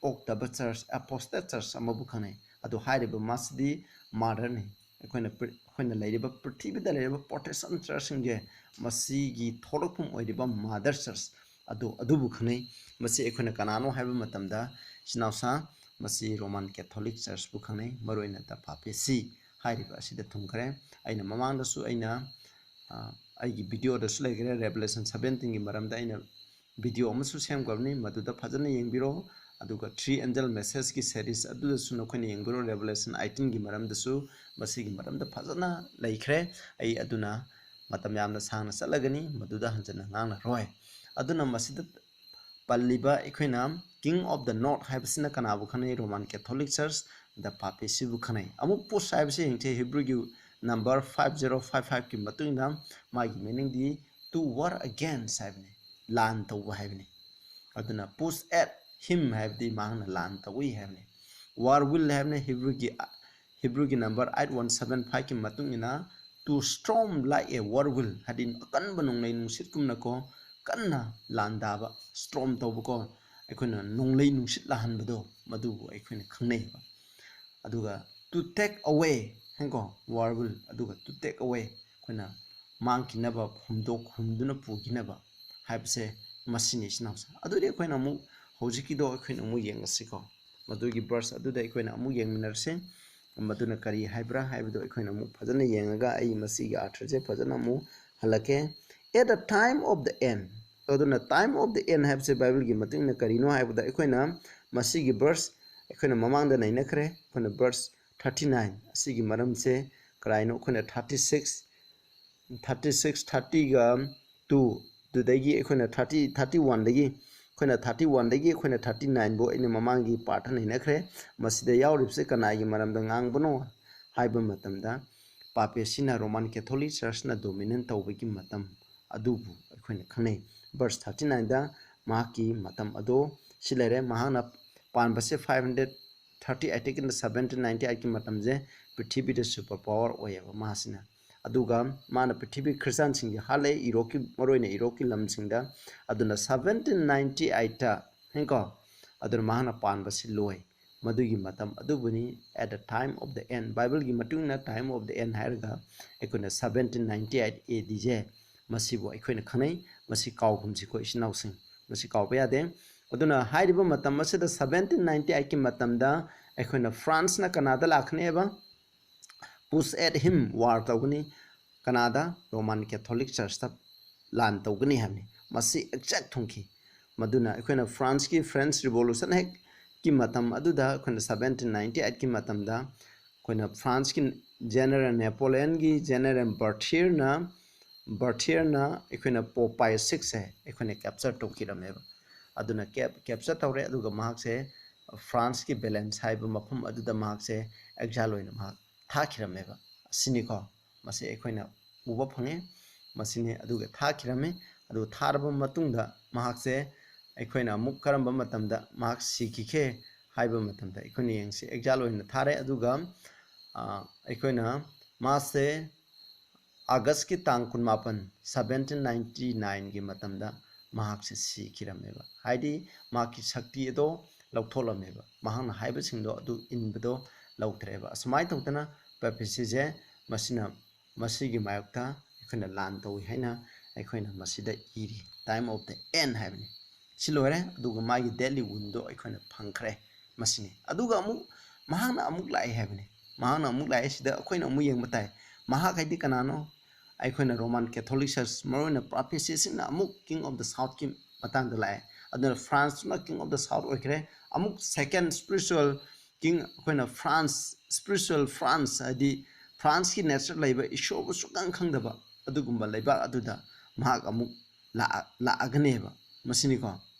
ꯑꯣꯛꯇꯕ ꯆꯔꯆ, ꯑꯦꯄꯣꯁꯇꯦꯠ ꯆꯔꯆ ꯑꯃꯕꯨ ꯈꯪꯅꯩ꯫ ꯑꯗꯨ ꯍꯥꯏꯔꯤꯕ ꯃꯥꯁꯤꯗꯤ ꯃꯥꯗꯔꯅꯤ꯫ ꯑꯩꯈꯣꯏꯅ ꯄ꯭ꯔꯤ-, ꯑꯩꯈꯣꯏꯅ ꯂꯩꯔꯤꯕ, ꯄ꯭ꯔꯤꯊꯤꯕꯤꯗ ꯂꯩꯔꯤꯕ ꯄ꯭ꯔꯣꯇꯦꯁꯇꯟ ꯆꯔꯆꯁꯤꯡꯁꯦ, ꯃꯁꯤꯒꯤ ꯊꯣꯛꯂꯛꯐꯝ ꯑꯣꯏꯔꯤꯕ ꯃꯥꯗꯔ ꯆꯔꯆ ꯑꯗꯨ, ꯑꯗꯨꯕꯨ ꯈꯪꯅꯩ꯫ ꯃꯁꯤ ꯑꯩꯈꯣꯏꯅ ꯀꯅꯥꯅꯣ ꯍꯥꯏꯕ ꯃꯇꯝꯗ, ꯏꯆꯤꯟ ꯏꯅꯥꯎꯁꯥ, ꯃꯁꯤ ꯔꯣꯃꯥꯟ ꯀꯦꯊꯣꯂꯤꯛ ꯆꯔꯆꯄꯨ ꯈꯪꯅꯩ, ꯃꯔꯨꯑꯣꯏꯅ ꯗ ꯄꯥꯄꯦꯁꯤ ꯍꯥꯏꯔꯤꯕ ꯑꯁꯤꯗ ꯊꯨꯡꯈ꯭ꯔꯦ꯫ ꯑꯩꯅ ꯃꯃꯥꯡꯗꯁꯨ ꯑꯩꯅ, ꯑ, ꯑꯩꯒꯤ ꯚꯤꯗꯤꯑꯣꯗꯁꯨ ꯂꯩꯈ꯭ꯔꯦ, ꯔꯦꯚꯦꯂꯦꯁꯟ ꯁꯕꯦꯟꯇꯤꯟꯒꯤ ꯃꯔꯝꯗ ꯑꯩꯅ ꯚꯤꯗꯤꯑꯣ ꯑꯃꯁꯨ ꯁꯦꯝꯈ꯭ꯔꯕꯅꯤ, ꯃꯗꯨꯗ ꯐꯖꯅ ꯌꯦꯡꯕꯤꯔꯣ꯫ ꯑꯗꯨꯒ ꯊ꯭ꯔꯤ ꯑꯦꯟꯖꯦꯜ ꯃꯦꯁꯦꯖꯀꯤ ꯁꯦꯔꯤꯁ ꯑꯗꯨꯗꯁꯨ ꯅꯈꯣꯏꯅ ꯌꯦꯡꯕꯤꯔꯣ, ꯔꯦꯚꯦꯂꯦꯁꯟ ꯑꯩꯠꯇꯤꯟꯒꯤ ꯃꯔꯝꯗꯁꯨ, ꯃꯁꯤꯒꯤ ꯃꯔꯝꯗ ꯐꯖꯅ ꯂꯩꯈ꯭ꯔꯦ꯫ ꯑꯩ ꯑꯗꯨꯅ ꯃꯇꯝ ꯌꯥꯝꯅ ꯁꯥꯡꯅ ꯆꯠꯂꯒꯅꯤ, ꯃꯗꯨꯗ ꯍꯟꯖꯟꯅ ꯉꯥꯡꯂꯔꯣꯏ꯫ ꯑꯗꯨꯅ ꯃꯁꯤꯗ ꯄꯜꯂꯤꯕ ꯑꯩꯈꯣꯏꯅ King of the North ꯍꯥꯏꯕꯁꯤꯅ ꯀꯅꯥꯕꯨ ꯈꯪꯅꯩ? Roman Catholic Church, the Papacyꯕꯨ ꯈꯪꯅꯩ꯫ ꯑꯃꯨꯛ Pus ꯍꯥꯏꯕꯁꯤ ꯌꯦꯡꯁꯦ, Hebrewꯒꯤ number five zero five fiveꯀꯤ ꯃꯇꯨꯡ ꯏꯟꯅ ꯃꯥꯒꯤ meaningꯗꯤ to war against ꯍꯥꯏꯕꯅꯤ, ꯂꯥꯟ ꯇꯧꯕ ꯍꯥꯏꯕꯅꯤ꯫ ꯑꯗꯨꯅ Pus at him ꯍꯥꯏꯕꯗꯤ ꯃꯍꯥꯛꯅ ꯂꯥꯟ ꯇꯧꯏ ꯍꯥꯏꯕꯅꯤ꯫ War will ꯍꯥꯏꯕꯅ Hebrewꯒꯤ, Hebrewꯒꯤ number eight one seven fiveꯀꯤ ꯃꯇꯨꯡ ꯏꯟꯅ to storm like a whirlwill ꯍꯥꯏꯗꯤ ꯑꯀꯟꯕ ꯅꯣꯡꯂꯩ ꯅꯨꯡꯁꯤꯠꯀꯨꯝꯅꯀꯣ, ꯀꯟꯅ ꯂꯥꯟꯗꯥꯕ, storm ꯇꯧꯕꯀꯣ, ꯑꯩꯈꯣꯏꯅ ꯅꯣꯡꯂꯩ ꯅꯨꯡꯁꯤꯠ ꯂꯥꯛꯍꯟꯕꯗꯣ, ꯃꯗꯨꯕꯨ ꯑꯩꯈꯣꯏꯅ ꯈꯪꯅꯩꯕ꯫ ꯑꯗꯨꯒ to take away ꯍꯥꯏꯀꯣ, whirlwill, ꯑꯗꯨꯒ to take away ꯑꯩꯈꯣꯏꯅ ꯃꯥꯡꯈꯤꯅꯕ, ꯍꯨꯝꯗꯣꯛ ꯍꯨꯝꯗꯨꯅ ꯄꯨꯈꯤꯅꯕ ꯍꯥꯏꯕꯁꯦ ꯃꯁꯤꯅꯤ, ꯏꯆꯤꯟ ꯏꯅꯥꯎꯁꯦ꯫ ꯑꯗꯨꯗꯤ ꯑꯩꯈꯣꯏꯅ ꯑꯃꯨꯛ ꯍꯧꯖꯤꯛꯀꯤꯗꯣ ꯑꯩꯈꯣꯏꯅ ꯑꯃꯨꯛ ꯌꯦꯡꯉꯁꯤꯀꯣ꯫ ꯃꯗꯨꯒꯤ verse ꯑꯗꯨꯗ ꯑꯩꯈꯣꯏꯅ ꯑꯃꯨꯛ ꯌꯦꯡꯃꯤꯟꯅꯔꯁꯦ꯫ ꯃꯗꯨꯅ ꯀꯔꯤ ꯍꯥꯏꯕ꯭ꯔꯥ ꯍꯥꯏꯕꯗꯣ ꯑꯩꯈꯣꯏꯅ ꯑꯃꯨꯛ ꯐꯖꯅ ꯌꯦꯡꯉꯒ ꯑꯩ ꯃꯁꯤꯒꯤ ꯑꯥꯔꯊꯁꯦ ꯐꯖꯅ ꯑꯃꯨꯛ ꯍꯜꯂꯛꯀꯦ꯫ At the time of the end, ꯑꯗꯨꯅ time of the end ꯍꯥꯏꯕꯁꯦ ꯕꯥꯏꯕꯜꯒꯤ ꯃꯇꯨꯡ ꯏꯟꯅ ꯀꯔꯤꯅꯣ ꯍꯥꯏꯕꯗ ꯑꯩꯈꯣꯏꯅ ꯃꯁꯤꯒꯤ verse ꯑꯩꯈꯣꯏꯅ ꯃꯃꯥꯡꯗ ꯅꯩꯅꯈ꯭ꯔꯦ꯫ ꯑꯩꯈꯣꯏꯅ verse thirty nine ꯑꯁꯤꯒꯤ ꯃꯔꯝꯁꯦ ꯀꯔꯥꯏꯅꯣ? ꯑꯩꯈꯣꯏꯅ thirty six, thirty six, thirtyꯒ two, ꯑꯗꯨꯗꯒꯤ ꯑꯩꯈꯣꯏꯅ thirty, thirty oneꯗꯒꯤ ꯑꯩꯈꯣꯏꯅ thirty oneꯗꯒꯤ ꯑꯩꯈꯣꯏꯅ thirty nineꯕꯨ ꯑꯩꯅ ꯃꯃꯥꯡꯒꯤ part ꯅꯩꯅꯈ꯭ꯔꯦ꯫ ꯃꯁꯤꯗ ꯌꯥꯎꯔꯤꯕꯁꯦ ꯀꯅꯥꯒꯤ ꯃꯔꯝꯗ ꯉꯥꯡꯕꯅꯣ ꯍꯥꯏꯕ ꯃꯇꯝꯗ, ꯄꯥꯄꯦꯁꯤꯅ Roman Catholic Churchꯅ dominate ꯇꯧꯕꯒꯤ ꯃꯇꯝ ꯑꯗꯨꯕꯨ ꯑꯩꯈꯣꯏꯅ ꯈꯪꯅꯩ꯫ Verse thirty nineꯗ ꯃꯍꯥꯛꯀꯤ ꯃꯇꯝ ꯑꯗꯣ ꯁꯤ ꯂꯩꯔꯦ꯫ ꯃꯍꯥꯛꯅ ꯄꯥꯟꯕꯁꯦ five hundred thirty eightꯇꯒꯤꯅ seventeen ninety eightꯀꯤ ꯃꯇꯝꯁꯦ ꯄ꯭ꯔꯤꯊꯤꯕꯤꯗ super power ꯑꯣꯏꯌꯦꯕ ꯃꯥꯁꯤꯅ꯫ ꯑꯗꯨꯒ ꯃꯥꯅ ꯄ꯭ꯔꯤꯊꯤꯕꯤ ꯈ꯭ꯔꯤꯁꯇꯥꯟꯁꯤꯡꯁꯦ ꯍꯥꯠꯂꯦ, ꯏꯔꯣꯛꯀꯤ, ꯃꯔꯨꯑꯣꯏꯅ ꯏꯔꯣꯛꯀꯤ ꯂꯝꯁꯤꯡꯗ꯫ ꯑꯗꯨꯅ seventeen ninety eightꯇ ꯍꯦꯡꯀꯣ, ꯑꯗꯨꯅ ꯃꯍꯥꯛꯅ ꯄꯥꯟꯕꯁꯤ ꯂꯣꯏ꯫ ꯃꯗꯨꯒꯤ ꯃꯇꯝ ꯑꯗꯨꯕꯨꯅꯤ at the time of the end꯫ ꯕꯥꯏꯕꯜꯒꯤ ꯃꯇꯨꯡ ꯏꯟꯅ time of the end ꯍꯥꯏꯔꯒ ꯑꯩꯈꯣꯏꯅ seventeen ninety eight ADꯁꯦ, ꯃꯁꯤꯕꯨ ꯑꯩꯈꯣꯏꯅ ꯈꯪꯅꯩ꯫ ꯃꯁꯤ ꯀꯥꯎꯒꯨꯝꯁꯤꯀꯣ, ꯏꯆꯤꯟ ꯏꯅꯥꯎꯁꯤꯡ, ꯃꯁꯤ ꯀꯥꯎꯕ ꯌꯥꯗꯦ꯫ ꯑꯗꯨꯅ ꯍꯥꯏꯔꯤꯕ ꯃꯇꯝ ꯑꯁꯤꯗ seventeen ninety eightꯀꯤ ꯃꯇꯝꯗ ꯑꯩꯈꯣꯏꯅ France ꯀꯅꯥꯗ ꯂꯥꯛꯀꯅꯦꯕ? Pus at him, war ꯇꯧꯒꯅꯤ꯫ ꯀꯅꯥꯗ? Roman Catholic Churchꯇ ꯂꯥꯟ ꯇꯧꯒꯅꯤ ꯍꯥꯏꯕꯅꯤ꯫ ꯃꯁꯤ exact ꯊꯨꯡꯈꯤ꯫ ꯃꯗꯨꯅ ꯑꯩꯈꯣꯏꯅ Franceꯀꯤ French Revolution ꯍꯦꯛꯀꯤ ꯃꯇꯝ ꯑꯗꯨꯗ, ꯑꯩꯈꯣꯏꯅ seventeen ninety eightꯀꯤ ꯃꯇꯝꯗ ꯑꯩꯈꯣꯏꯅ Franceꯀꯤ General Napoleonꯒꯤ General Berthierꯅ ꯕꯔꯊꯤꯌꯔꯅ ꯑꯩꯈꯣꯏꯅ ꯄꯣꯞ ꯄꯥꯏꯁ ꯁꯤꯛꯁꯁꯦ ꯑꯩꯈꯣꯏꯅ ꯀꯦꯞꯆꯔ ꯇꯧꯈꯤꯔꯝꯃꯦꯕ꯫ ꯑꯗꯨꯅ ꯀꯦꯞ ꯀꯦꯞꯆꯔ ꯇꯧꯔꯦ, ꯑꯗꯨꯒ ꯃꯍꯥꯛꯁꯦ ꯐ꯭ꯔꯥꯟꯁꯀꯤ ꯕꯦꯂꯦꯟꯁ ꯍꯥꯏꯕ ꯃꯐꯝ ꯑꯗꯨꯗ ꯃꯍꯥꯛꯁꯦ ꯑꯦꯛꯖꯥꯏꯜ ꯑꯣꯏꯅ ꯃꯍꯥꯛ ꯊꯥꯈꯤꯔꯝꯃꯦꯕ꯫ ꯑꯁꯤꯅꯤꯀꯣ, ꯃꯁꯤ ꯑꯩꯈꯣꯏꯅ ꯎꯕ ꯐꯪꯉꯦ꯫ ꯃꯁꯤꯅꯤ꯫ ꯑꯗꯨꯒ ꯊꯥꯈꯤꯔꯝꯃꯤ꯫ ꯑꯗꯨ ꯊꯥꯔꯕ ꯃꯇꯨꯡꯗ ꯃꯍꯥꯛꯁꯦ ꯑꯩꯈꯣꯏꯅ ꯑꯃꯨꯛ ꯀꯔꯝꯕ ꯃꯇꯝꯗ ꯃꯍꯥꯛ ꯁꯤꯈꯤꯒꯦ ꯍꯥꯏꯕ ꯃꯇꯝꯗ ꯑꯩꯈꯣꯏꯅ ꯌꯦꯡꯁꯤ꯫ ꯑꯦꯛꯖꯥꯏꯜ ꯑꯣꯏꯅ ꯊꯥꯔꯦ꯫ ꯑꯗꯨꯒ ꯑꯩꯈꯣꯏꯅ ꯃꯥꯁꯦ ꯑꯥꯒꯁꯀꯤ ꯇꯥꯡ ꯀꯨꯟꯃꯥꯄꯟ, ꯁꯕꯦꯟꯇꯤꯟ ꯅꯥꯏꯟꯇꯤ ꯅꯥꯏꯟꯒꯤ ꯃꯇꯝꯗ ꯃꯍꯥꯛꯁꯦ ꯁꯤꯈꯤꯔꯝꯃꯦꯕ꯫ ꯍꯥꯏꯗꯤ ꯃꯍꯥꯛꯀꯤ ꯁꯛꯇꯤ ꯑꯗꯣ ꯂꯧꯊꯣꯛꯂꯝꯃꯦꯕ, ꯃꯍꯥꯛꯅ ꯍꯥꯏꯕꯁꯤꯡꯗꯣ ꯑꯗꯨ ꯏꯟꯕꯗꯣ ꯂꯧꯗ꯭ꯔꯦꯕ꯫ ꯑꯁꯨꯃꯥꯏꯅ ꯇꯧꯗꯅ ꯄꯦꯄꯦꯁꯤꯁꯦ ꯃꯁꯤꯅ, ꯃꯁꯤꯒꯤ ꯃꯥꯌꯣꯛꯇ ꯑꯩꯈꯣꯏꯅ ꯂꯥꯟ ꯇꯧꯏ ꯍꯥꯏꯅ ꯑꯩꯈꯣꯏꯅ ꯃꯁꯤꯗ ꯏꯔꯤ꯫ Time of the end ꯍꯥꯏꯕꯅꯤ꯫ ꯁꯤ ꯂꯣꯏꯔꯦ꯫ ꯑꯗꯨꯒ ꯃꯥꯒꯤ ꯗꯦꯠꯂꯤ ꯋꯨꯟꯗꯣ ꯑꯩꯈꯣꯏꯅ ꯐꯪꯈ꯭ꯔꯦ꯫ ꯃꯁꯤꯅꯤ꯫ ꯑꯗꯨꯒ ꯑꯃꯨꯛ ꯃꯍꯥꯛꯅ ꯑꯃꯨꯛ ꯂꯥꯛꯑꯦ ꯍꯥꯏꯕꯅꯤ꯫ ꯃꯍꯥꯛꯅ ꯑꯃꯨꯛ ꯂꯥꯛꯑꯦ꯫ ꯁꯤꯗ ꯑꯩꯈꯣꯏꯅ ꯑꯃꯨꯛ ꯌꯦꯡꯕ ꯇꯥꯏ꯫ ꯃꯍꯥꯛ ꯍꯥꯏꯗꯤ ꯀꯅꯥꯅꯣ? ꯑꯩꯈꯣꯏꯅ ꯔꯣꯃꯥꯟ ꯀꯦꯊꯣꯂꯤꯛ ꯆꯔꯆ, ꯃꯔꯨꯑꯣꯏꯅ ꯄ꯭ꯔꯥꯐꯦꯁꯤꯁꯤꯡꯅ ꯑꯃꯨꯛ king of the south ꯀꯤ ꯃꯇꯥꯡꯗ ꯂꯥꯛꯑꯦ꯫ ꯑꯗꯨꯅ ꯐ꯭ꯔꯥꯟꯁꯇꯨꯅ king of the south ꯑꯣꯏꯈ꯭ꯔꯦ꯫ ꯑꯃꯨꯛ second spiritual king, ꯑꯩꯈꯣꯏꯅ ꯐ꯭ꯔꯥꯟꯁ, spiritual ꯐ꯭ꯔꯥꯟꯁ, ꯍꯥꯏꯗꯤ ꯐ꯭ꯔꯥꯟꯁꯀꯤ ꯅꯦꯆꯔ ꯂꯩꯕ, ꯏꯁꯣꯔꯕꯨ ꯁꯨꯛꯈꯪ ꯈꯪꯗꯕ ꯑꯗꯨꯒꯨꯝꯕ ꯂꯩꯕꯥꯛ ꯑꯗꯨꯗ ꯃꯍꯥꯛ ꯑꯃꯨꯛ ꯂꯥꯛꯑ-, ꯂꯥꯛꯑꯒꯅꯦꯕ꯫ ꯃꯁꯤꯅꯤꯀꯣ,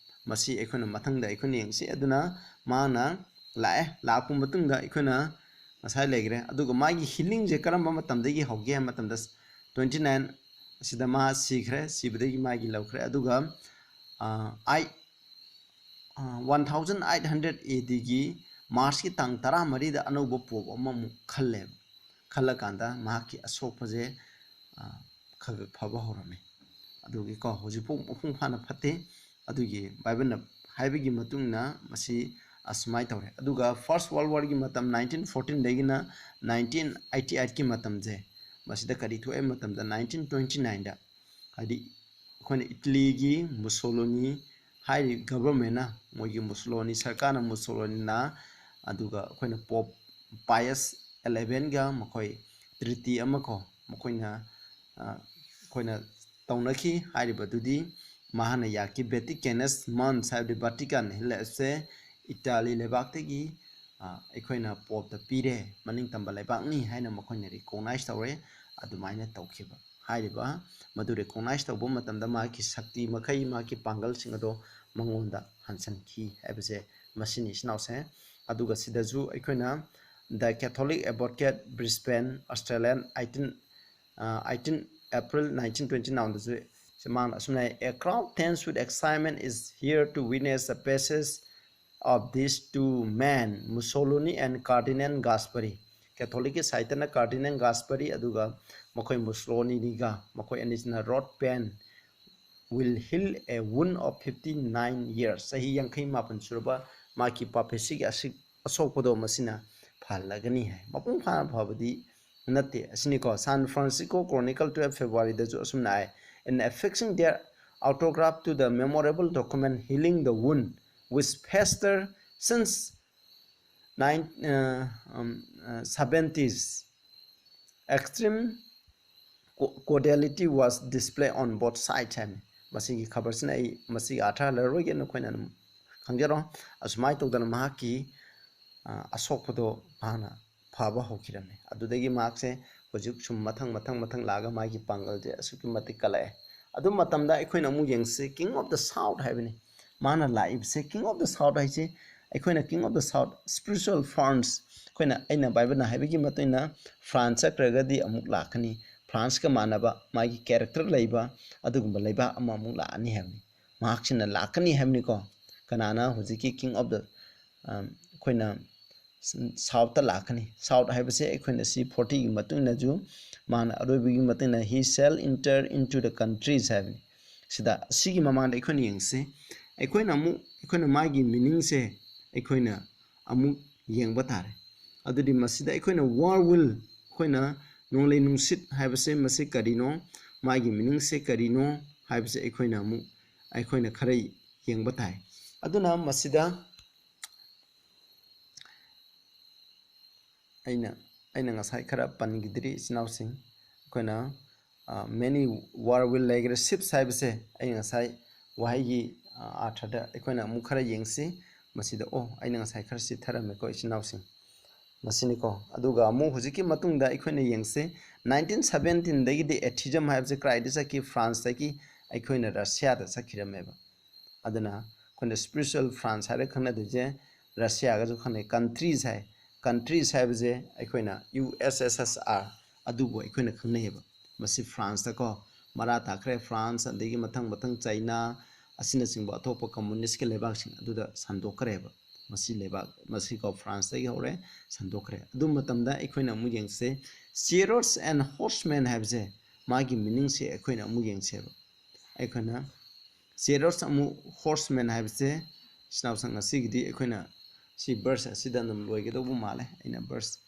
ꯃꯁꯤ ꯑꯩꯈꯣꯏꯅ ꯃꯊꯪꯗ ꯑꯩꯈꯣꯏꯅ ꯌꯦꯡꯁꯤ꯫ ꯑꯗꯨꯅ ꯃꯥꯅ ꯂꯥꯛꯑꯦ, ꯂꯥꯛꯄ ꯃꯇꯨꯡꯗ ꯑꯩꯈꯣꯏꯅ ꯉꯁꯥꯏ ꯂꯩꯈ꯭ꯔꯦ꯫ ꯑꯗꯨꯒ ꯃꯥꯒꯤ ꯍꯤꯂꯤꯡꯁꯦ ꯀꯔꯝꯕ ꯃꯇꯝꯗꯒꯤ ꯍꯧꯒꯦ ꯍꯥꯏꯕ ꯃꯇꯝꯗ, ꯇ꯭ꯋꯦꯟꯇꯤ ꯅꯥꯏꯟ ꯑꯁꯤꯗ ꯃꯥ ꯁꯤꯈ꯭ꯔꯦ, ꯁꯤꯕꯗꯒꯤ ꯃꯥꯒꯤ ꯂꯧꯈ꯭ꯔꯦ꯫ ꯑꯗꯨꯒ ꯑꯥꯏꯠ, one thousand eight hundred A ꯗꯤꯒꯤ ꯃꯥꯔꯁꯀꯤ ꯇꯥꯡ ꯇꯔꯥꯃꯔꯤꯗ ꯑꯅꯧꯕ ꯄꯣꯞ ꯑꯃꯃꯨꯛ ꯈꯜꯂꯦꯕ꯫ ꯈꯜꯂꯀꯥꯟꯗ ꯃꯍꯥꯛꯀꯤ ꯑꯁꯣꯛꯄꯁꯦ ꯈꯔ ꯈꯔ ꯐꯕ ꯍꯧꯔꯝꯃꯤ꯫ ꯑꯗꯨꯒꯤꯀꯣ, ꯍꯧꯖꯤꯛꯐꯥꯎ ꯃꯄꯨꯡ ꯐꯥꯅ ꯐꯠꯇꯦ꯫ ꯑꯗꯨꯒꯤ ꯕꯥꯏꯕꯜꯅ ꯍꯥꯏꯕꯒꯤ ꯃꯇꯨꯡ ꯏꯟꯅ ꯃꯁꯤ ꯑꯁꯨꯃꯥꯏꯅ ꯇꯧꯔꯦ꯫ ꯑꯗꯨꯒ ꯐꯥꯔꯁ ꯋꯥꯔꯜ ꯋꯥꯔꯒꯤ ꯃꯇꯝ, ꯅꯥꯏꯟꯇꯤꯟ ꯐꯣꯔꯇꯤꯟꯗꯒꯤꯅ ꯅꯥꯏꯟꯇꯤꯟ ꯑꯩꯠꯇꯤ ꯑꯩꯠꯀꯤ ꯃꯇꯝꯁꯦ, ꯃꯁꯤꯗ ꯀꯔꯤ ꯊꯣꯛꯑꯦ ꯃꯇꯝꯗ, ꯅꯥꯏꯟꯇꯤꯟ ꯇ꯭ꯋꯦꯟꯇꯤ ꯅꯥꯏꯟꯗ, ꯍꯥꯏꯗꯤ ꯑꯩꯈꯣꯏꯅ ꯏꯇꯂꯤꯒꯤ ꯃꯨꯁꯣꯂꯣꯅꯤ ꯍꯥꯏꯔꯤꯕ ꯒꯚꯔꯟꯃꯦꯟꯅ, ꯃꯣꯏꯒꯤ ꯃꯨꯁꯣꯂꯣꯅꯤ ꯁꯔꯀꯥꯔꯅ, ꯃꯨꯁꯣꯂꯣꯅꯤꯅ, ꯑꯗꯨꯒ ꯑꯩꯈꯣꯏꯅ ꯄꯣꯞ ꯄꯥꯌꯁ ꯑꯦꯂꯦꯚꯦꯟꯒ ꯃꯈꯣꯏ ꯇ꯭ꯔꯤꯇꯤ ꯑꯃ ꯀꯣ, ꯃꯈꯣꯏꯅ, ꯑ, ꯑꯩꯈꯣꯏꯅ ꯇꯧꯅꯈꯤ꯫ ꯍꯥꯏꯔꯤꯕꯗꯨꯗꯤ ꯃꯍꯥꯛꯅ ꯌꯥꯈꯤ, ꯚꯦꯇꯤꯀꯦꯅꯁ ꯃꯟꯁ ꯍꯥꯏꯕꯗꯤ ꯚꯥꯇꯤꯀꯥꯟ ꯍꯤꯜ ꯑꯁꯦ ꯏꯇꯥꯂꯤ ꯂꯩꯕꯥꯛꯇꯒꯤ, ꯑ, ꯑꯩꯈꯣꯏꯅ ꯄꯣꯞꯇ ꯄꯤꯔꯦ, ꯃꯅꯤꯡ ꯇꯝꯕ ꯂꯩꯕꯥꯛꯅꯤ ꯍꯥꯏꯅ ꯃꯈꯣꯏꯅ ꯔꯤꯀꯣꯛꯅꯥꯏꯖ ꯇꯧꯔꯦ꯫ ꯑꯗꯨꯃꯥꯏꯅ ꯇꯧꯈꯤꯕ꯫ ꯍꯥꯏꯔꯤꯕ ꯃꯗꯨ ꯔꯤꯀꯣꯛꯅꯥꯏꯁ ꯇꯧꯕ ꯃꯇꯝꯗ ꯃꯍꯥꯛꯀꯤ ꯁꯛꯇꯤ ꯃꯈꯩ, ꯃꯍꯥꯛꯀꯤ ꯄꯥꯡꯒꯜꯁꯤꯡ ꯑꯗꯣ ꯃꯉꯣꯟꯗ ꯍꯟꯁꯤꯟꯈꯤ ꯍꯥꯏꯕꯁꯦ ꯃꯁꯤꯅꯤ, ꯏꯆꯤꯟ ꯏꯅꯥꯎꯁꯦ꯫ ꯑꯗꯨꯒ ꯁꯤꯗꯁꯨ ꯑꯩꯈꯣꯏꯅ The Catholic Advocate, Brisbane, Australian, eighteen, uh, eighteen April nineteen twenty-nineꯗꯁꯨ ꯁꯤ ꯃꯥꯅ ꯑꯁꯨꯝꯅ ꯍꯥꯏ, "A crowd tense with excitement is here to witness the passage of these two men, Mussolini and Cardinal Gasperi." ꯀꯦꯊꯣꯂꯤꯛꯀꯤ ꯁꯥꯏꯠꯇꯅ ꯀꯥꯔꯗꯤꯅꯦꯜ ꯒꯥꯁꯄꯔꯤ, ꯑꯗꯨꯒ ꯃꯈꯣꯏ ꯃꯨꯁꯣꯂꯤꯅꯤꯒ, ꯃꯈꯣꯏ ꯑꯅꯤꯁꯤꯅ "Rod Pen will heal a wound of fifty-nine years." ꯆꯍꯤ ꯌꯥꯡꯈꯩ ꯃꯥꯄꯟ ꯁꯨꯔꯕ ꯃꯍꯥꯛꯀꯤ ꯄꯥꯄꯦꯁꯤꯒꯤ ꯑꯁꯤ-, ꯑꯁꯣꯛꯄꯗꯣ ꯃꯁꯤꯅ ꯐꯍꯜꯂꯒꯅꯤ ꯍꯥꯏ꯫ ꯃꯄꯨꯡ ꯐꯥꯅ ꯐꯕꯗꯤ ꯅꯠꯇꯦ꯫ ꯑꯁꯤꯅꯤꯀꯣ, San Francisco Chronicle, twelve Februaryꯗꯁꯨ ꯑꯁꯨꯝꯅ ꯍꯥꯏ, "In affixing their autograph to the memorable document, healing the wound, which fester since nine, uh, um, uh, seventies, extreme co-, cordiality was displayed on both sides" ꯍꯥꯏꯕꯅꯤ꯫ ꯃꯁꯤꯒꯤ ꯈꯕꯔꯁꯤꯅ ꯑꯩ ꯃꯁꯤꯒꯤ ꯑꯥꯔꯊ ꯍꯜꯂꯔꯣꯏꯒꯦ, ꯅꯈꯣꯏꯅ ꯑꯗꯨꯝ ꯈꯪꯖꯔꯣ꯫ ꯑꯁꯨꯃꯥꯏꯅ ꯇꯧꯗꯅ ꯃꯍꯥꯛꯀꯤ, ꯑ, ꯑꯁꯣꯛꯄꯗꯣ ꯃꯍꯥꯛꯅ ꯐꯕ ꯍꯧꯈꯤꯔꯝꯃꯦ꯫ ꯑꯗꯨꯗꯒꯤ ꯃꯍꯥꯛꯁꯦ ꯍꯧꯖꯤꯛ ꯁꯨꯝ ꯃꯊꯪ, ꯃꯊꯪ, ꯃꯊꯪ ꯂꯥꯛꯑꯒ ꯃꯥꯒꯤ ꯄꯥꯡꯒꯜꯁꯦ ꯑꯁꯨꯛꯀꯤ ꯃꯇꯤꯛ ꯀꯜꯂꯛꯑꯦ꯫ ꯑꯗꯨ ꯃꯇꯝꯗ ꯑꯩꯈꯣꯏꯅ ꯑꯃꯨꯛ ꯌꯦꯡꯁꯤ, King of the South ꯍꯥꯏꯕꯅꯤ꯫ ꯃꯥꯅ ꯂꯥꯛꯏꯕꯁꯦ, King of the South ꯍꯥꯏꯁꯦ, ꯑꯩꯈꯣꯏꯅ King of the South, spiritual France, ꯑꯩꯈꯣꯏꯅ, ꯑꯩꯅ ꯕꯥꯏꯕꯜꯅ ꯍꯥꯏꯕꯒꯤ ꯃꯇꯨꯡ ꯏꯟꯅ France ꯆꯠꯈ꯭ꯔꯒꯗꯤ ꯑꯃꯨꯛ ꯂꯥꯛꯀꯅꯤ, Franceꯀ ꯃꯥꯟꯅꯕ ꯃꯥꯒꯤ character ꯂꯩꯕ ꯑꯗꯨꯒꯨꯝꯕ ꯂꯩꯕꯥꯛ ꯑꯃ ꯑꯃꯨꯛ ꯂꯥꯛꯑꯅꯤ ꯍꯥꯏꯕꯅꯤ꯫ ꯃꯍꯥꯛꯁꯤꯅ ꯂꯥꯛꯀꯅꯤ ꯍꯥꯏꯕꯅꯤꯀꯣ꯫ ꯀꯅꯥꯅ? ꯍꯧꯖꯤꯛꯀꯤ King of the, ꯑ, ꯑꯩꯈꯣꯏꯅ Southꯇ ꯂꯥꯛꯀꯅꯤ꯫ South ꯍꯥꯏꯕꯁꯦ ꯑꯩꯈꯣꯏꯅ ꯁꯤ fortyꯒꯤ ꯃꯇꯨꯡ ꯏꯟꯅꯁꯨ ꯃꯥꯅ ꯑꯔꯣꯏꯕꯒꯤ ꯃꯇꯨꯡ ꯏꯟꯅ "He shall enter into the countries" ꯍꯥꯏꯕꯅꯤ꯫ ꯁꯤꯗ, ꯁꯤꯒꯤ ꯃꯃꯥꯡꯗ ꯑꯩꯈꯣꯏꯅ ꯌꯦꯡꯁꯤ꯫ ꯑꯩꯈꯣꯏꯅ ꯑꯃꯨꯛ, ꯑꯩꯈꯣꯏꯅ ꯃꯥꯒꯤ meaningꯁꯦ ꯑꯩꯈꯣꯏꯅ ꯑꯃꯨꯛ ꯌꯦꯡꯕ ꯇꯥꯔꯦ꯫ ꯑꯗꯨꯗꯤ ꯃꯁꯤꯗ ꯑꯩꯈꯣꯏꯅ whirlwind, ꯑꯩꯈꯣꯏꯅ ꯅꯣꯡꯂꯩ ꯅꯨꯡꯁꯤꯠ ꯍꯥꯏꯕꯁꯦ ꯃꯁꯤ ꯀꯔꯤꯅꯣ, ꯃꯥꯒꯤ meaningꯁꯦ ꯀꯔꯤꯅꯣ ꯍꯥꯏꯕꯁꯦ ꯑꯩꯈꯣꯏꯅ ꯑꯃꯨꯛ, ꯑꯩꯈꯣꯏꯅ ꯈꯔ ꯌꯦꯡꯕ ꯇꯥꯏ꯫ ꯑꯗꯨꯅ ꯃꯁꯤꯗ ꯑꯩꯅ, ꯑꯩꯅ ꯉꯁꯥꯏ ꯈꯔ ꯄꯟꯈꯤꯗ꯭ꯔꯤ, ꯏꯆꯤꯟ ꯏꯅꯥꯎꯁꯤꯡ꯫ ꯑꯩꯈꯣꯏꯅ, ꯑ, many whirlwind ꯂꯩꯈ꯭ꯔꯦ꯫ Ships ꯍꯥꯏꯕꯁꯦ ꯑꯩ ꯉꯁꯥꯏ ꯋꯥꯍꯩꯒꯤ, ꯑ, ꯑꯥꯔꯊꯗ ꯑꯩꯈꯣꯏꯅ ꯑꯃꯨꯛ ꯈꯔ ꯌꯦꯡꯁꯤ꯫ ꯃꯁꯤꯗ, ꯑꯣ, ꯑꯩꯅ ꯉꯁꯥꯏ ꯈꯔ ꯆꯤꯠꯊꯔꯝꯃꯦꯀꯣ, ꯏꯆꯤꯟ ꯏꯅꯥꯎꯁꯤꯡ꯫ ꯃꯁꯤꯅꯤꯀꯣ꯫ ꯑꯗꯨꯒ ꯑꯃꯨꯛ ꯍꯧꯖꯤꯛꯀꯤ ꯃꯇꯨꯡꯗ ꯑꯩꯈꯣꯏꯅ ꯌꯦꯡꯁꯦ, ꯅꯥꯏꯟꯇꯤꯟ ꯁꯕꯦꯟꯇꯤꯟꯗꯒꯤꯗꯤ atheism ꯍꯥꯏꯕꯁꯦ ꯀꯗꯥꯏꯗ ꯆꯠꯈꯤ? ꯐ꯭ꯔꯥꯟꯁꯇꯒꯤ ꯑꯩꯈꯣꯏꯅ ꯔꯁꯤꯌꯥꯗ ꯆꯠꯈꯤꯔꯝꯃꯦꯕ꯫ ꯑꯗꯨꯅ ꯑꯩꯈꯣꯏꯅ spiritual France ꯍꯥꯏꯔꯒ ꯈꯪꯅꯗꯣꯏꯁꯦ ꯔꯁꯤꯌꯥꯒꯁꯨ ꯈꯪꯅꯩ꯫ Countries ꯍꯥꯏ, countries ꯍꯥꯏꯕꯁꯦ ꯑꯩꯈꯣꯏꯅ U S S R ꯑꯗꯨꯕꯨ ꯑꯩꯈꯣꯏꯅ ꯈꯪꯅꯩꯌꯦꯕ꯫ ꯃꯁꯤ ꯐ꯭ꯔꯥꯟꯁꯇꯀꯣ ꯃꯔꯥ ꯇꯥꯈ꯭ꯔꯦ꯫ ꯐ꯭ꯔꯥꯟꯁ, ꯑꯗꯒꯤ ꯃꯊꯪ ꯃꯊꯪ ꯆꯩꯅꯥ ꯑꯁꯤꯅꯆꯤꯡꯕ ꯑꯇꯣꯞꯄ communist ꯀꯤ ꯂꯩꯕꯥꯛꯁꯤꯡ ꯑꯗꯨꯗ ꯁꯟꯗꯣꯛꯈ꯭ꯔꯦꯕ꯫ ꯃꯁꯤ ꯂꯩꯕꯥꯛ, ꯃꯁꯤꯀꯣ ꯐ꯭ꯔꯥꯟꯁꯇꯒꯤ ꯍꯧꯔꯦ, ꯁꯟꯗꯣꯛꯈ꯭ꯔꯦ꯫ ꯑꯗꯨ ꯃꯇꯝꯗ ꯑꯩꯈꯣꯏꯅ ꯑꯃꯨꯛ ꯌꯦꯡꯁꯦ, chariots and horsemen ꯍꯥꯏꯕꯁꯦ ꯃꯥꯒꯤ meaning ꯁꯦ ꯑꯩꯈꯣꯏꯅ ꯑꯃꯨꯛ ꯌꯦꯡꯁꯦꯕ꯫ ꯑꯩꯈꯣꯏꯅ chariots ꯑꯃꯨꯛ horsemen ꯍꯥꯏꯕꯁꯦ, ꯏꯆꯤꯟ ꯏꯅꯥꯎꯁꯤꯡ, ꯉꯁꯤꯒꯤꯗꯤ ꯑꯩꯈꯣꯏꯅ ꯁꯤ verse ꯑꯁꯤꯗ ꯑꯗꯨꯝ ꯂꯣꯏꯒꯗꯧꯕ ꯃꯥꯜꯂꯦ꯫ ꯑꯩꯅ verse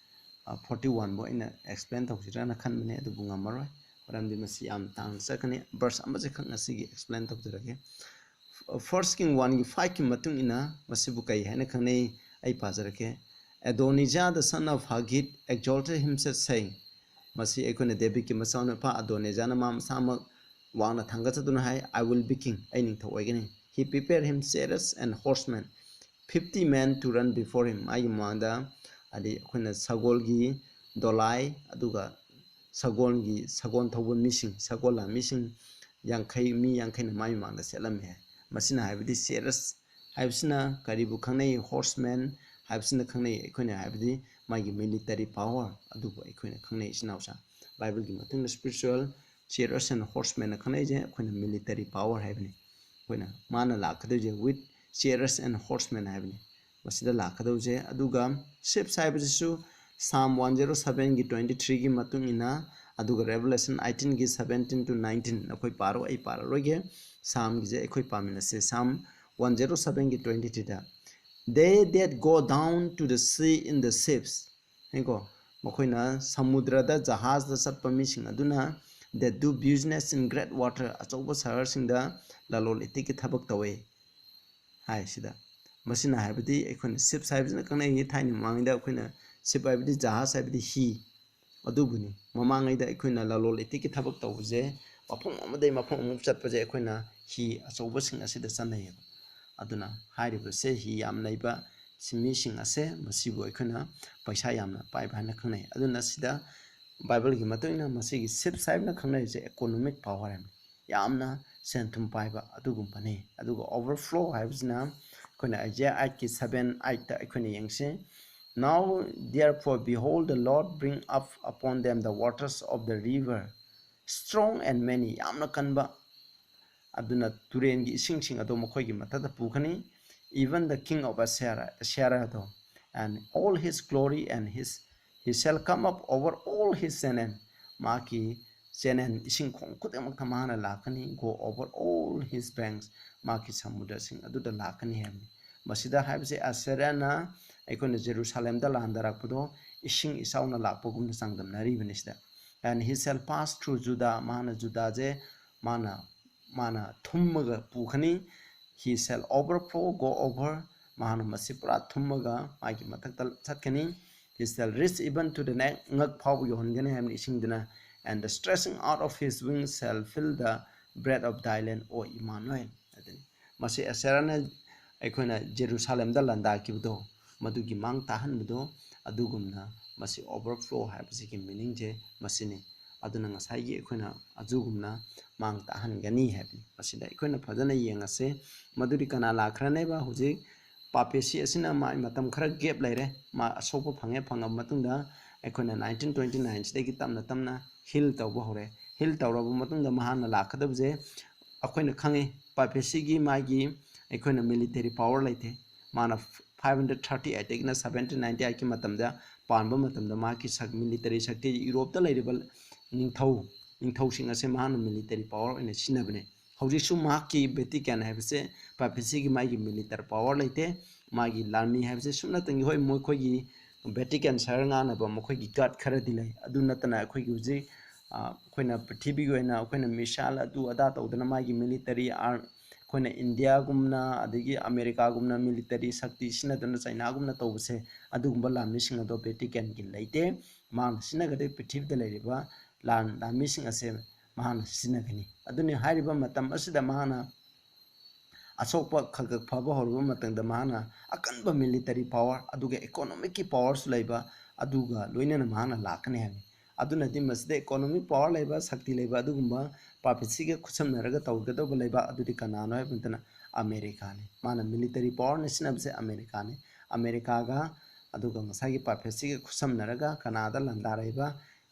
forty one ꯐꯥꯎ ꯑꯩꯅ explain ꯇꯧꯁꯤꯔꯅ ꯈꯟꯕꯅꯦ, ꯑꯗꯨꯕꯨ ꯉꯝꯃꯔꯣꯏ, ꯃꯔꯝꯗꯤ ꯃꯁꯤ ꯌꯥꯝ ꯇꯥꯡꯅ ꯆꯠꯀꯅꯤ꯫ Verse ꯑꯃꯁꯦ ꯈꯛ ꯉꯁꯤꯒꯤ explain ꯇꯧꯖꯔꯒꯦ꯫ First King one ꯒꯤ five ꯀꯤ ꯃꯇꯨꯡ ꯏꯟꯅ ꯃꯁꯤꯕꯨ ꯀꯩ ꯍꯥꯏꯅ ꯈꯪꯅꯩ? ꯑꯩ ꯄꯥꯖꯔꯛꯀꯦ꯫ Adonijah, the son of Haggith, exalted himself, saying, ꯃꯁꯤ ꯑꯩꯈꯣꯏꯅ ꯗꯦꯕꯤꯠꯀꯤ ꯃꯆꯥꯅꯨꯄꯥ ꯑꯗꯣꯅꯤꯖꯥꯅ ꯃꯥ ꯃꯁꯥꯃꯛ ꯋꯥꯡꯅ ꯊꯥꯡꯒꯠꯆꯗꯨꯅ ꯍꯥꯏ, "I will be king, ꯑꯩ ꯅꯤꯡꯊꯧ ꯑꯣꯏꯒꯅꯤ." He prepared him chariots and horsemen, fifty men to run before him. ꯃꯥꯒꯤ ꯃꯃꯥꯡꯗ ꯍꯥꯏꯗꯤ ꯑꯩꯈꯣꯏꯅ ꯁꯒꯣꯜꯒꯤ ꯗꯣꯂꯥꯏ, ꯑꯗꯨꯒ ꯁꯒꯣꯜꯒꯤ, ꯁꯒꯣꯜ ꯊꯧꯕ ꯃꯤꯁꯤꯡ, ꯁꯒꯣꯜ ꯂꯥꯟꯃꯤꯁꯤꯡ ꯌꯥꯡꯈꯩ, ꯃꯤ ꯌꯥꯡꯈꯩꯅ ꯃꯥꯒꯤ ꯃꯃꯥꯡꯗ ꯆꯦꯜꯂꯝꯃꯦ꯫ ꯃꯁꯤꯅ ꯍꯥꯏꯕꯗꯤ chariots ꯍꯥꯏꯕꯁꯤꯅ ꯀꯔꯤꯕꯨ ꯈꯪꯅꯩ? Horsemen ꯍꯥꯏꯕꯁꯤꯅ ꯈꯪꯅꯩ ꯑꯩꯈꯣꯏꯅ, ꯍꯥꯏꯕꯗꯤ ꯃꯥꯒꯤ military power ꯑꯗꯨꯕꯨ ꯑꯩꯈꯣꯏꯅ ꯈꯪꯅꯩ, ꯏꯆꯤꯟ ꯏꯅꯥꯎꯁꯥ꯫ ꯕꯥꯏꯕꯜꯒꯤ ꯃꯇꯨꯡꯗ spiritual chariots and horsemen ꯈꯪꯅꯩꯁꯦ ꯑꯩꯈꯣꯏꯅ military power ꯍꯥꯏꯕꯅꯤ꯫ ꯑꯩꯈꯣꯏꯅ ꯃꯥꯅ ꯂꯥꯛꯀꯗꯣꯏꯁꯦ with chariots and horsemen ꯍꯥꯏꯕꯅꯤ꯫ ꯃꯁꯤꯗ ꯂꯥꯛꯀꯗꯧꯁꯦ꯫ ꯑꯗꯨꯒ ships ꯍꯥꯏꯕꯁꯤꯁꯨ Psalm one zero seven ꯒꯤ twenty three ꯒꯤ ꯃꯇꯨꯡ ꯏꯟꯅ, ꯑꯗꯨꯒ Revelation eighteen ꯒꯤ seventeen to nineteen, ꯅꯈꯣꯏ ꯄꯥꯔꯣ, ꯑꯩ ꯄꯥꯔꯔꯣꯏꯒꯦ꯫ Psalm ꯒꯤꯁꯦ ꯑꯩꯈꯣꯏ ꯄꯥꯃꯤꯟꯅꯁꯦ꯫ Psalm one zero seven ꯒꯤ twenty three the, "They that go down to the sea in the ships," ꯍꯥꯏꯀꯣ, ꯃꯈꯣꯏꯅ ꯁꯃꯨꯗ꯭ꯔꯗ ꯖꯍꯥꯖꯗ ꯆꯠꯄ ꯃꯤꯁꯤꯡ ꯑꯗꯨꯅ, "that do business in great water," ꯑꯆꯧꯕ ꯁꯍꯔꯁꯤꯡꯗ ꯂꯂꯣꯟ ꯏꯇꯤꯛꯀꯤ ꯊꯕꯛ ꯇꯧꯋꯤ ꯍꯥꯏꯁꯤꯗ꯫ ꯃꯁꯤꯅ ꯍꯥꯏꯕꯗꯤ ꯑꯩꯈꯣꯏꯅ ships ꯍꯥꯏꯕꯁꯤꯅ ꯈꯪꯅꯩ, ꯊꯥꯏꯅ ꯃꯃꯥꯡꯉꯩꯗ ꯑꯩꯈꯣꯏꯅ ship ꯍꯥꯏꯕꯗꯤ ꯖꯍꯥꯖ ꯍꯥꯏꯕꯗꯤ ꯍꯤ ꯑꯗꯨꯕꯨꯅꯤ꯫ ꯃꯃꯥꯡꯉꯩꯗ ꯑꯩꯈꯣꯏꯅ ꯂꯂꯣꯟ ꯏꯇꯤꯛꯀꯤ ꯊꯕꯛ ꯇꯧꯕꯁꯦ ꯃꯐꯝ ꯑꯃꯗꯒꯤ ꯃꯐꯝ ꯑꯃꯨꯛ ꯆꯠꯄꯁꯦ ꯑꯩꯈꯣꯏꯅ ꯍꯤ ꯑꯆꯧꯕꯁꯤꯡ ꯑꯁꯤꯗ ꯆꯠꯅꯩꯌꯦꯕ꯫ ꯑꯗꯨꯅ ꯍꯥꯏꯔꯤꯕꯁꯦ ꯍꯤ ꯌꯥꯝ ꯂꯩꯕ, ꯁꯤꯟꯃꯤꯁꯤꯡ ꯑꯁꯦ ꯃꯁꯤꯕꯨ ꯑꯩꯈꯣꯏꯅ ꯄꯩꯁꯥ ꯌꯥꯝꯅ ꯄꯥꯏꯕ ꯍꯥꯏꯅ ꯈꯪꯅꯩ꯫ ꯑꯗꯨꯅ ꯁꯤꯗ ꯕꯥꯏꯕꯜꯒꯤ ꯃꯇꯨꯡ ꯏꯟꯅ ꯃꯁꯤꯒꯤ chiefs ꯍꯥꯏꯕꯅ ꯈꯪꯅꯔꯤꯁꯦ economic power ꯍꯥꯏꯕꯅꯤ, ꯌꯥꯝꯅ ꯁꯦꯟ ꯊꯨꯝ ꯄꯥꯏꯕ ꯑꯗꯨꯒꯨꯝꯕꯅꯤ꯫ ꯑꯗꯨꯒ overflow ꯍꯥꯏꯕꯁꯤꯅ ꯑꯩꯈꯣꯏꯅ Isaiah eightꯀꯤ seven eightꯇ ꯑꯩꯈꯣꯏꯅ ꯌꯦꯡꯁꯤ꯫ Now therefore behold, the Lord bring up upon them the waters of the river, strong and many, ꯌꯥꯝꯅ ꯀꯟꯕ, ꯑꯗꯨꯅ ꯇꯨꯔꯦꯟꯒꯤ ꯏꯁꯤꯡꯁꯤꯡ ꯑꯗꯨ ꯃꯈꯣꯏꯒꯤ ꯃꯊꯛꯇ ꯄꯨꯒꯅꯤ꯫ Even the king of Assyria, Assyria ꯑꯗꯣ, and all his glory and his, he shall come up over all his channel, ꯃꯍꯥꯛꯀꯤ channel ꯏꯁꯤꯡ ꯈꯣꯡ ꯈꯨꯗꯤꯡꯃꯛꯇ ꯃꯍꯥꯛꯅ ꯂꯥꯛꯀꯅꯤ꯫ Go over all his banks, ꯃꯍꯥꯛꯀꯤ ꯁꯃꯨꯗ꯭ꯔꯁꯤꯡ ꯑꯗꯨꯗ ꯂꯥꯛꯀꯅꯤ ꯍꯥꯏꯕꯅꯤ꯫ ꯃꯁꯤꯗ ꯍꯥꯏꯕꯁꯦ ꯑꯁꯦꯔꯤꯌꯥꯅ ꯑꯩꯈꯣꯏꯅ ꯖꯦꯔꯨꯁꯥꯂꯦꯝꯗ ꯂꯥꯟꯗꯥꯔꯛꯄꯗꯣ ꯏꯁꯤꯡ ꯏꯆꯥꯎꯅ ꯂꯥꯛꯄꯒꯨꯝꯅ ꯆꯥꯡꯗꯝꯅꯔꯤꯕꯅꯤ ꯁꯤꯗ꯫ And he shall pass through Judah, ꯃꯥꯅ ꯖꯨꯗꯥꯁꯦ ꯃꯥꯅ ꯃꯥꯅ ꯊꯨꯝꯃꯒ ꯄꯨꯈꯅꯤ꯫ He shall overflow, go over, ꯃꯍꯥꯛꯅ ꯃꯁꯤ ꯄꯨꯔꯥ ꯊꯨꯝꯃꯒ ꯃꯥꯒꯤ ꯃꯊꯛꯇ ꯆꯠꯀꯅꯤ꯫ He shall reach even to the neck, ꯉꯛ ꯐꯥꯎꯕ ꯌꯧꯍꯟꯒꯅꯤ ꯍꯥꯏꯕꯅꯤ ꯏꯁꯤꯡꯗꯨꯅ꯫ And the stretching out of his wings shall fill the breadth of thy land, O Emmanuel, ꯑꯗꯨꯅꯤ꯫ ꯃꯁꯤ ꯑꯁꯦꯔꯥꯅ ꯑꯩꯈꯣꯏꯅ ꯖꯦꯔꯨꯁꯥꯂꯦꯝꯗ ꯂꯥꯟꯗꯥꯈꯤꯕꯗꯣ, ꯃꯗꯨꯒꯤ ꯃꯥꯡ ꯇꯥꯍꯟꯕꯗꯣ, ꯑꯗꯨꯒꯨꯝꯅ ꯃꯁꯤ overflow ꯍꯥꯏꯕꯁꯤꯒꯤ meaningꯁꯦ ꯃꯁꯤꯅꯤ꯫ ꯑꯗꯨꯅ ꯉꯁꯥꯏꯒꯤ ꯑꯩꯈꯣꯏꯅ ꯑꯗꯨꯒꯨꯝꯅ ꯃꯥꯡ ꯇꯥꯍꯟꯒꯅꯤ ꯍꯥꯏꯕꯅꯤ꯫ ꯃꯁꯤꯗ ꯑꯩꯈꯣꯏꯅ ꯐꯖꯅ ꯌꯦꯡꯉꯁꯦ, ꯃꯗꯨꯗꯤ ꯀꯅꯥ ꯂꯥꯛꯈ꯭ꯔꯅꯦꯕ? ꯍꯧꯖꯤꯛ ꯄꯥꯄꯦꯁꯤ ꯑꯁꯤꯅ ꯃꯥ ꯃꯇꯝ ꯈꯔ gap ꯂꯩꯔꯦ, ꯃꯥ ꯑꯁꯣꯛꯄ ꯐꯪꯉꯦ, ꯐꯪꯉꯕ ꯃꯇꯨꯡꯗ ꯑꯩꯈꯣꯏꯅ nineteen twenty nine ꯁꯤꯗꯒꯤ ꯇꯞꯅ ꯇꯞꯅ heal ꯇꯧꯕ ꯍꯧꯔꯦ꯫ Heal ꯇꯧꯔꯕ ꯃꯇꯨꯡꯗ ꯃꯍꯥꯛꯅ ꯂꯥꯛꯀꯗꯕꯁꯦ ꯑꯩꯈꯣꯏꯅ ꯈꯪꯉꯤ, ꯄꯥꯄꯦꯁꯤꯒꯤ ꯃꯥꯒꯤ ꯑꯩꯈꯣꯏꯅ military power ꯂꯩꯇꯦ꯫ ꯃꯥꯅ five hundred thirty eightꯇꯒꯤꯅ seventeen ninety eightꯀꯤ ꯃꯇꯝꯗ ꯄꯥꯟꯕ ꯃꯇꯝꯗ ꯃꯍꯥꯛꯀꯤ ꯁꯛ-, military ꯁꯛꯇꯤ ꯌꯨꯔꯣꯞꯇ ꯂꯩꯔꯤꯕ ꯅꯤꯡꯊꯧ, ꯅꯤꯡꯊꯧꯁꯤꯡ ꯑꯁꯦ ꯃꯍꯥꯛꯅ military power ꯑꯣꯏꯅ ꯁꯤꯖꯤꯟꯅꯕꯅꯦ꯫ ꯍꯧꯖꯤꯛꯁꯨ ꯃꯍꯥꯛꯀꯤ ꯚꯦꯇꯤꯀꯥꯟ ꯍꯥꯏꯕꯁꯦ ꯄꯥꯄꯦꯁꯤꯒꯤ ꯃꯥꯒꯤ military power ꯂꯩꯇꯦ, ꯃꯥꯒꯤ ꯂꯥꯟꯃꯤ ꯍꯥꯏꯕꯁꯦ ꯁꯨꯞꯅꯇꯪꯒꯤ, ꯍꯣꯏ, ꯃꯈꯣꯏꯒꯤ ꯚꯦꯇꯤꯀꯥꯟ ꯁꯍꯔ ꯉꯥꯛꯅꯕ ꯃꯈꯣꯏꯒꯤ guard ꯈꯔꯗꯤ ꯂꯩ, ꯑꯗꯨ ꯅꯠꯇꯅ ꯑꯩꯈꯣꯏꯒꯤ ꯍꯧꯖꯤꯛ, ꯑ, ꯑꯩꯈꯣꯏꯅ ꯄ꯭ꯔꯤꯊꯤꯕꯤꯒꯤ ꯑꯣꯏꯅ ꯑꯩꯈꯣꯏꯅ missile ꯑꯗꯨ ꯑꯗꯥ ꯇꯧꯗꯅ ꯃꯥꯒꯤ military ꯑꯥꯔ-, ꯑꯩꯈꯣꯏꯅ ꯏꯟꯗꯤꯌꯥꯒꯨꯝꯅ ꯑꯗꯒꯤ ꯑꯃꯦꯔꯤꯀꯥꯒꯨꯝꯅ military ꯁꯛꯇꯤ ꯁꯤꯖꯤꯟꯅꯗꯨꯅ ꯆꯩꯅꯥꯒꯨꯝꯅ ꯇꯧꯕꯁꯦ, ꯑꯗꯨꯒꯨꯝꯕ ꯂꯥꯟꯃꯤꯁꯤꯡ ꯑꯗꯣ ꯚꯦꯇꯤꯀꯥꯟꯒꯤ ꯂꯩꯇꯦ꯫ ꯃꯥꯅ ꯁꯤꯖꯤꯟꯅꯒꯗꯣꯏ ꯄ꯭ꯔꯤꯊꯤꯕꯤꯗ ꯂꯩꯔꯤꯕ ꯂꯥꯟ, ꯂꯥꯟꯃꯤꯁꯤꯡ ꯑꯁꯦ ꯃꯍꯥꯛꯅ ꯁꯤꯖꯤꯟꯅꯒꯅꯤ꯫ ꯑꯗꯨꯅꯤ ꯍꯥꯏꯔꯤꯕ ꯃꯇꯝ ꯑꯁꯤꯗ ꯃꯍꯥꯛꯅ ꯑꯁꯣꯛꯄ ꯈꯔ ꯈꯔ ꯐꯕ ꯍꯧꯔꯕ ꯃꯇꯝꯗ ꯃꯍꯥꯛꯅ ꯑꯀꯟꯕ military power, ꯑꯗꯨꯒ economic ꯀꯤ power ꯁꯨ ꯂꯩꯕ, ꯑꯗꯨꯒ ꯂꯣꯏꯅꯅ ꯃꯍꯥꯛꯅ ꯂꯥꯛꯀꯅꯤ ꯍꯥꯏꯕꯅꯤ꯫ ꯑꯗꯨꯅꯗꯤ ꯃꯁꯤꯗ economic power ꯂꯩꯕ, ꯁꯛꯇꯤ ꯂꯩꯕ ꯑꯗꯨꯒꯨꯝꯕ ꯄꯥꯐꯦꯠꯁꯤꯒ ꯈꯨꯠꯁꯝꯅꯔꯒ ꯇꯧꯒꯗꯧꯕ ꯂꯩꯕ ꯑꯗꯨꯗꯤ ꯀꯅꯥꯅꯣ ꯍꯥꯏꯕ ꯃꯇꯝꯗ ꯑꯃꯦꯔꯤꯀꯥꯅꯤ꯫ ꯃꯥꯅ military power ꯅ ꯁꯤꯖꯤꯟꯅꯕꯁꯦ ꯑꯃꯦꯔꯤꯀꯥꯅꯤ꯫ ꯑꯃꯦꯔꯤꯀꯥꯒ ꯑꯗꯨꯒ ꯉꯁꯥꯏꯒꯤ ꯄꯥꯐꯦꯠꯁꯤꯒ ꯈꯨꯠꯁꯝꯅꯔꯒ ꯀꯅꯥꯗ ꯂꯥꯟꯗꯥꯔꯛꯏꯕ?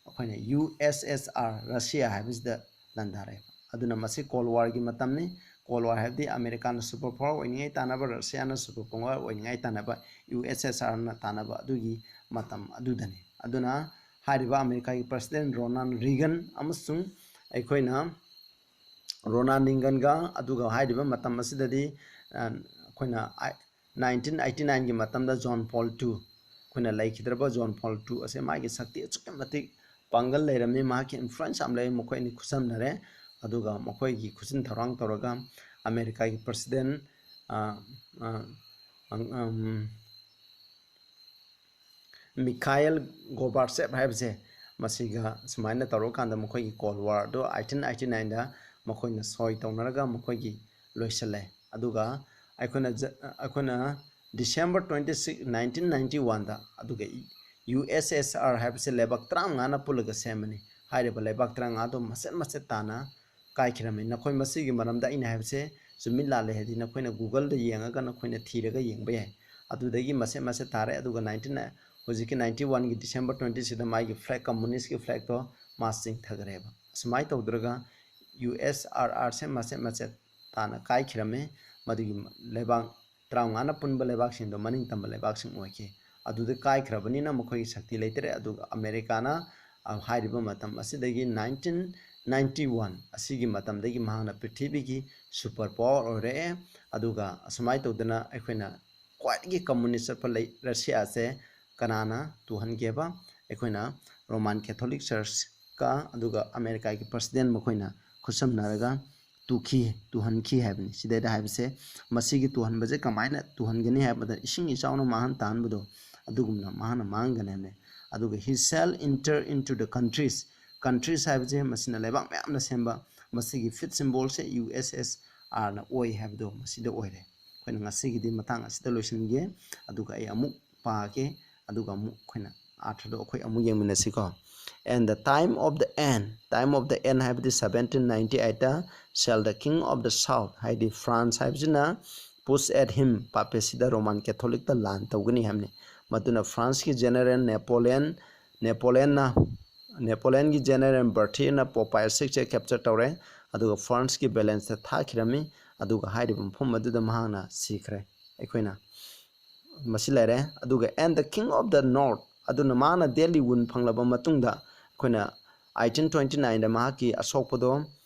ꯑꯩꯈꯣꯏꯅ ꯌꯨ ꯑꯦꯁ ꯑꯦꯁ ꯑꯥꯔ, ꯔꯁꯤꯌꯥ ꯍꯥꯏꯕꯁꯤꯗ ꯂꯥꯟꯗꯥꯔꯛꯏꯕ꯫ ꯑꯗꯨꯅ ꯃꯁꯤ Cold War ꯒꯤ ꯃꯇꯝꯅꯤ꯫ Cold War ꯍꯥꯏꯕꯗꯤ ꯑꯃꯦꯔꯤꯀꯥꯅ super power ꯑꯣꯏꯅꯤꯡꯉꯥꯏ ꯇꯥꯟꯅꯕ, ꯔꯁꯤꯌꯥꯅ super power ꯑꯣꯏꯅꯤꯡꯉꯥꯏ ꯇꯥꯟꯅꯕ, ꯌꯨ ꯑꯦꯁ ꯑꯦꯁ ꯑꯥꯔꯅ ꯇꯥꯟꯅꯕ ꯑꯗꯨꯒꯤ ꯃꯇꯝ ꯑꯗꯨꯗꯅꯤ꯫ ꯑꯗꯨꯅ ꯍꯥꯏꯔꯤꯕ ꯑꯃꯦꯔꯤꯀꯥꯒꯤ president ꯔꯣꯅꯥꯜꯗ ꯔꯤꯒꯟ ꯑꯃꯁꯨꯡ ꯑꯩꯈꯣꯏꯅ ꯔꯣꯅꯥꯜꯗ ꯔꯤꯒꯟꯒ ꯑꯗꯨꯒ ꯍꯥꯏꯔꯤꯕ ꯃꯇꯝ ꯑꯁꯤꯗꯗꯤ, ꯑ, ꯑꯩꯈꯣꯏꯅ ꯑꯥꯏ-, nineteen eighty nine ꯒꯤ ꯃꯇꯝꯗ ꯖꯣꯟ ꯄꯣꯜ ꯇꯨ ꯑꯩꯈꯣꯏꯅ ꯂꯩꯈꯤꯗ꯭ꯔꯕ ꯖꯣꯟ ꯄꯣꯜ ꯇꯨ ꯑꯁꯦ ꯃꯥꯒꯤ ꯁꯛꯇꯤ ꯑꯁꯨꯛꯀꯤ ꯃꯇꯤꯛ ꯄꯥꯡꯒꯜ ꯂꯩꯔꯝꯃꯤ, ꯃꯍꯥꯛꯀꯤ influence ꯌꯥꯝ ꯂꯩ꯫ ꯃꯈꯣꯏ ꯑꯅꯤ ꯈꯨꯠꯁꯝꯅꯔꯦ, ꯑꯗꯨꯒ ꯃꯈꯣꯏꯒꯤ ꯈꯨꯠꯁꯤꯟ ꯊꯧꯔꯥꯡ ꯇꯧꯔꯒ ꯑꯃꯦꯔꯤꯀꯥꯒꯤ president, ꯑ, ꯑ, ꯑꯪ-, ꯑꯝ, ꯃꯤꯈꯥꯏꯜ ꯒꯣꯔꯕꯥꯆꯦꯞ ꯍꯥꯏꯕꯁꯦ, ꯃꯁꯤꯒ ꯁꯨꯃꯥꯏꯅ ꯇꯧꯔꯀꯥꯟꯗ ꯃꯈꯣꯏꯒꯤ Cold War ꯑꯗꯨ eighteen eighty nine ꯗ ꯃꯈꯣꯏꯅ ꯁꯣꯏ ꯇꯧꯅꯔꯒ ꯃꯈꯣꯏꯒꯤ ꯂꯣꯏꯁꯤꯜꯂꯦ꯫ ꯑꯗꯨꯒ ꯑꯩꯈꯣꯏꯅ ꯖ-, ꯑꯩꯈꯣꯏꯅ December twenty six, nineteen ninety one ꯗ, ꯑꯗꯨꯒ ꯌꯨ ꯑꯦꯁ ꯑꯦꯁ ꯑꯥꯔ ꯍꯥꯏꯕꯁꯦ ꯂꯩꯕꯥꯛ ꯇꯔꯥꯃꯉꯥꯅ ꯄꯨꯜꯂꯒ ꯁꯦꯝꯕꯅꯤ꯫ ꯍꯥꯏꯔꯤꯕ ꯂꯩꯕꯥꯛ ꯇꯔꯥꯃꯉꯥꯗꯣ ꯃꯆꯦꯠ ꯃꯆꯦꯠ ꯇꯥꯅ ꯀꯥꯏꯈꯤꯔꯝꯃꯤ꯫ ꯅꯈꯣꯏ ꯃꯁꯤꯒꯤ ꯃꯔꯝꯗ ꯑꯩꯅ ꯍꯥꯏꯕꯁꯦ ꯆꯨꯝꯃꯤ ꯂꯥꯜꯂꯦ ꯍꯥꯏꯗꯤ ꯅꯈꯣꯏꯅ Google ꯗ ꯌꯦꯡꯉꯒ ꯅꯈꯣꯏꯅ ꯊꯤꯔꯒ ꯌꯦꯡꯕ ꯌꯥꯏ꯫ ꯑꯗꯨꯗꯒꯤ ꯃꯆꯦꯠ ꯃꯆꯦꯠ ꯇꯥꯔꯦ꯫ ꯑꯗꯨꯒ nineteen, ꯍꯧꯖꯤꯛꯀꯤ ninety one ꯒꯤ December twenty six ꯗ ꯃꯥꯒꯤ flag, communist ꯀꯤ flag ꯇꯣ ꯃꯥ ꯆꯤꯡꯊꯈ꯭ꯔꯦꯕ꯫ ꯑꯁꯨꯃꯥꯏꯅ ꯇꯧꯗ꯭ꯔꯒ ꯌꯨ ꯑꯦꯁ ꯑꯥꯔ ꯑꯥꯔ ꯁꯦ ꯃꯆꯦꯠ ꯃꯆꯦꯠ ꯇꯥꯅ ꯀꯥꯏꯈꯤꯔꯝꯃꯤ꯫ ꯃꯗꯨꯒꯤ ꯂꯩꯕꯥꯛ ꯇꯔꯥꯃꯉꯥꯅ ꯄꯨꯟꯕ ꯂꯩꯕꯥꯛꯁꯤꯡꯗꯣ ꯃꯅꯤꯡ ꯇꯝꯕ ꯂꯩꯕꯥꯛꯁꯤꯡ ꯑꯣꯏꯈꯤ꯫ ꯑꯗꯨꯗ ꯀꯥꯏꯈ꯭ꯔꯕꯅꯤꯅ ꯃꯈꯣꯏꯒꯤ ꯁꯛꯇꯤ ꯂꯩꯇ꯭ꯔꯦ꯫ ꯑꯗꯨꯒ ꯑꯃꯦꯔꯤꯀꯥꯅ, ꯑ, ꯍꯥꯏꯔꯤꯕ ꯃꯇꯝ ꯑꯁꯤꯗꯒꯤ nineteen ninety one ꯑꯁꯤꯒꯤ ꯃꯇꯝꯗꯒꯤ ꯃꯍꯥꯛꯅ ꯄ꯭ꯔꯤꯊꯤꯕꯤꯒꯤ super power ꯑꯣꯏꯔꯛꯑꯦ꯫ ꯑꯗꯨꯒ ꯑꯁꯨꯃꯥꯏꯅ ꯇꯧꯗꯅ ꯑꯩꯈꯣꯏꯅ ꯈ꯭ꯋꯥꯏꯗꯒꯤ communist ꯆꯠꯄ ꯂꯩ, ꯔꯁꯤꯌꯥꯁꯦ ꯀꯅꯥꯅ ꯇꯨꯍꯟꯒꯦꯕ? ꯑꯩꯈꯣꯏꯅ Roman Catholic Church ꯀ ꯑꯗꯨꯒ ꯑꯃꯦꯔꯤꯀꯥꯒꯤ president ꯃꯈꯣꯏꯅ ꯈꯨꯠꯁꯝꯅꯔꯒ ꯇꯨꯈꯤ, ꯇꯨꯍꯟꯈꯤ ꯍꯥꯏꯕꯅꯤ꯫ ꯁꯤꯗꯩꯗ ꯍꯥꯏꯕꯁꯦ, ꯃꯁꯤꯒꯤ ꯇꯨꯍꯟꯕꯁꯦ ꯀꯃꯥꯏꯅ ꯇꯨꯍꯟꯒꯅꯤ ꯍꯥꯏꯕꯗ, ꯏꯁꯤꯡ ꯏꯆꯥꯎꯅ ꯃꯥꯡꯍꯟ ꯇꯥꯍꯟꯕꯗꯣ, ꯑꯗꯨꯒꯨꯝꯅ ꯃꯥꯡꯍꯟ ꯃꯥꯡꯍꯟꯒꯅꯤ ꯍꯥꯏꯕꯅꯤ꯫ ꯑꯗꯨꯒ he shall enter into the countries, countries ꯍꯥꯏꯕꯁꯦ ꯃꯁꯤꯅ ꯂꯩꯕꯥꯛ ꯃꯌꯥꯝꯅ ꯁꯦꯝꯕ, ꯃꯁꯤꯒꯤ fifth symbol ꯁꯦ ꯌꯨ ꯑꯦꯁ ꯑꯦꯁ ꯑꯥꯔꯅ ꯑꯣꯏ ꯍꯥꯏꯕꯗꯣ ꯃꯁꯤꯗ ꯑꯣꯏꯔꯦ꯫ ꯑꯩꯈꯣꯏꯅ ꯉꯁꯤꯒꯤꯗꯤ ꯃꯇꯥꯡ ꯑꯁꯤꯗ ꯂꯣꯏꯁꯤꯟꯒꯦ꯫ ꯑꯗꯨꯒ ꯑꯩ ꯑꯃꯨꯛ ꯄꯥꯒꯦ꯫ ꯑꯗꯨꯒ ꯑꯃꯨꯛ ꯑꯩꯈꯣꯏꯅ ꯑꯥꯔꯊꯗꯣ ꯑꯩꯈꯣꯏ ꯑꯃꯨꯛ ꯌꯦꯡꯃꯤꯟꯅꯁꯤꯀꯣ꯫ "And the time of the end, time of the end" ꯍꯥꯏꯕꯗꯤ seventeen ninety eight shall the king of the south, ꯍꯥꯏꯗꯤ ꯐ꯭ꯔꯥꯟꯁ ꯍꯥꯏꯕꯁꯤꯅ push at him, ꯄꯥꯄꯦꯁꯤꯗ ꯔꯣꯃꯥꯟ ꯀꯦꯊꯣꯂꯤꯛꯇ ꯂꯥꯟ ꯇꯧꯒꯅꯤ ꯍꯥꯏꯕꯅꯤ꯫ ꯃꯗꯨꯅ ꯐ꯭ꯔꯥꯟꯁꯀꯤ ꯖꯦꯅꯔꯦꯜ ꯅꯦꯄꯣꯂꯤꯌꯟ ꯅꯦꯄꯣꯂꯤꯌꯟꯅ ꯅꯦꯄꯣꯂꯤꯌꯟꯒꯤ ꯖꯦꯅꯔꯦꯜ ꯕꯔꯊꯤꯌꯔꯅ ꯄꯣꯞ ꯄꯥꯏꯌꯁ ꯁꯤꯛꯁꯁꯦ ꯀꯦꯞꯆꯔ ꯇꯧꯔꯦ꯫ ꯑꯗꯨꯒ ꯐ꯭ꯔꯥꯟꯁꯀꯤ ꯕꯦꯂꯦꯟꯁꯇ ꯊꯥꯈꯤꯔꯝꯃꯤ꯫ ꯑꯗꯨꯒ ꯍꯥꯏꯔꯤꯕ ꯃꯐꯝ ꯑꯗꯨꯗ ꯃꯍꯥꯛꯅ ꯁꯤꯈ꯭ꯔꯦ꯫ ꯑꯩꯈꯣꯏꯅ ꯃꯁꯤ ꯂꯩꯔꯦ꯫ ꯑꯗꯨꯒ "and the king of the north", ꯑꯗꯨꯅ ꯃꯥꯅ ꯗꯦꯠꯂꯤ ꯋꯨꯟ ꯐꯪꯂꯕ ꯃꯇꯨꯡꯗ ꯑꯩꯈꯣꯏꯅ eighteen twenty nineꯗ ꯃꯍꯥꯛꯀꯤ ꯑꯁꯣꯛꯄꯗꯣ,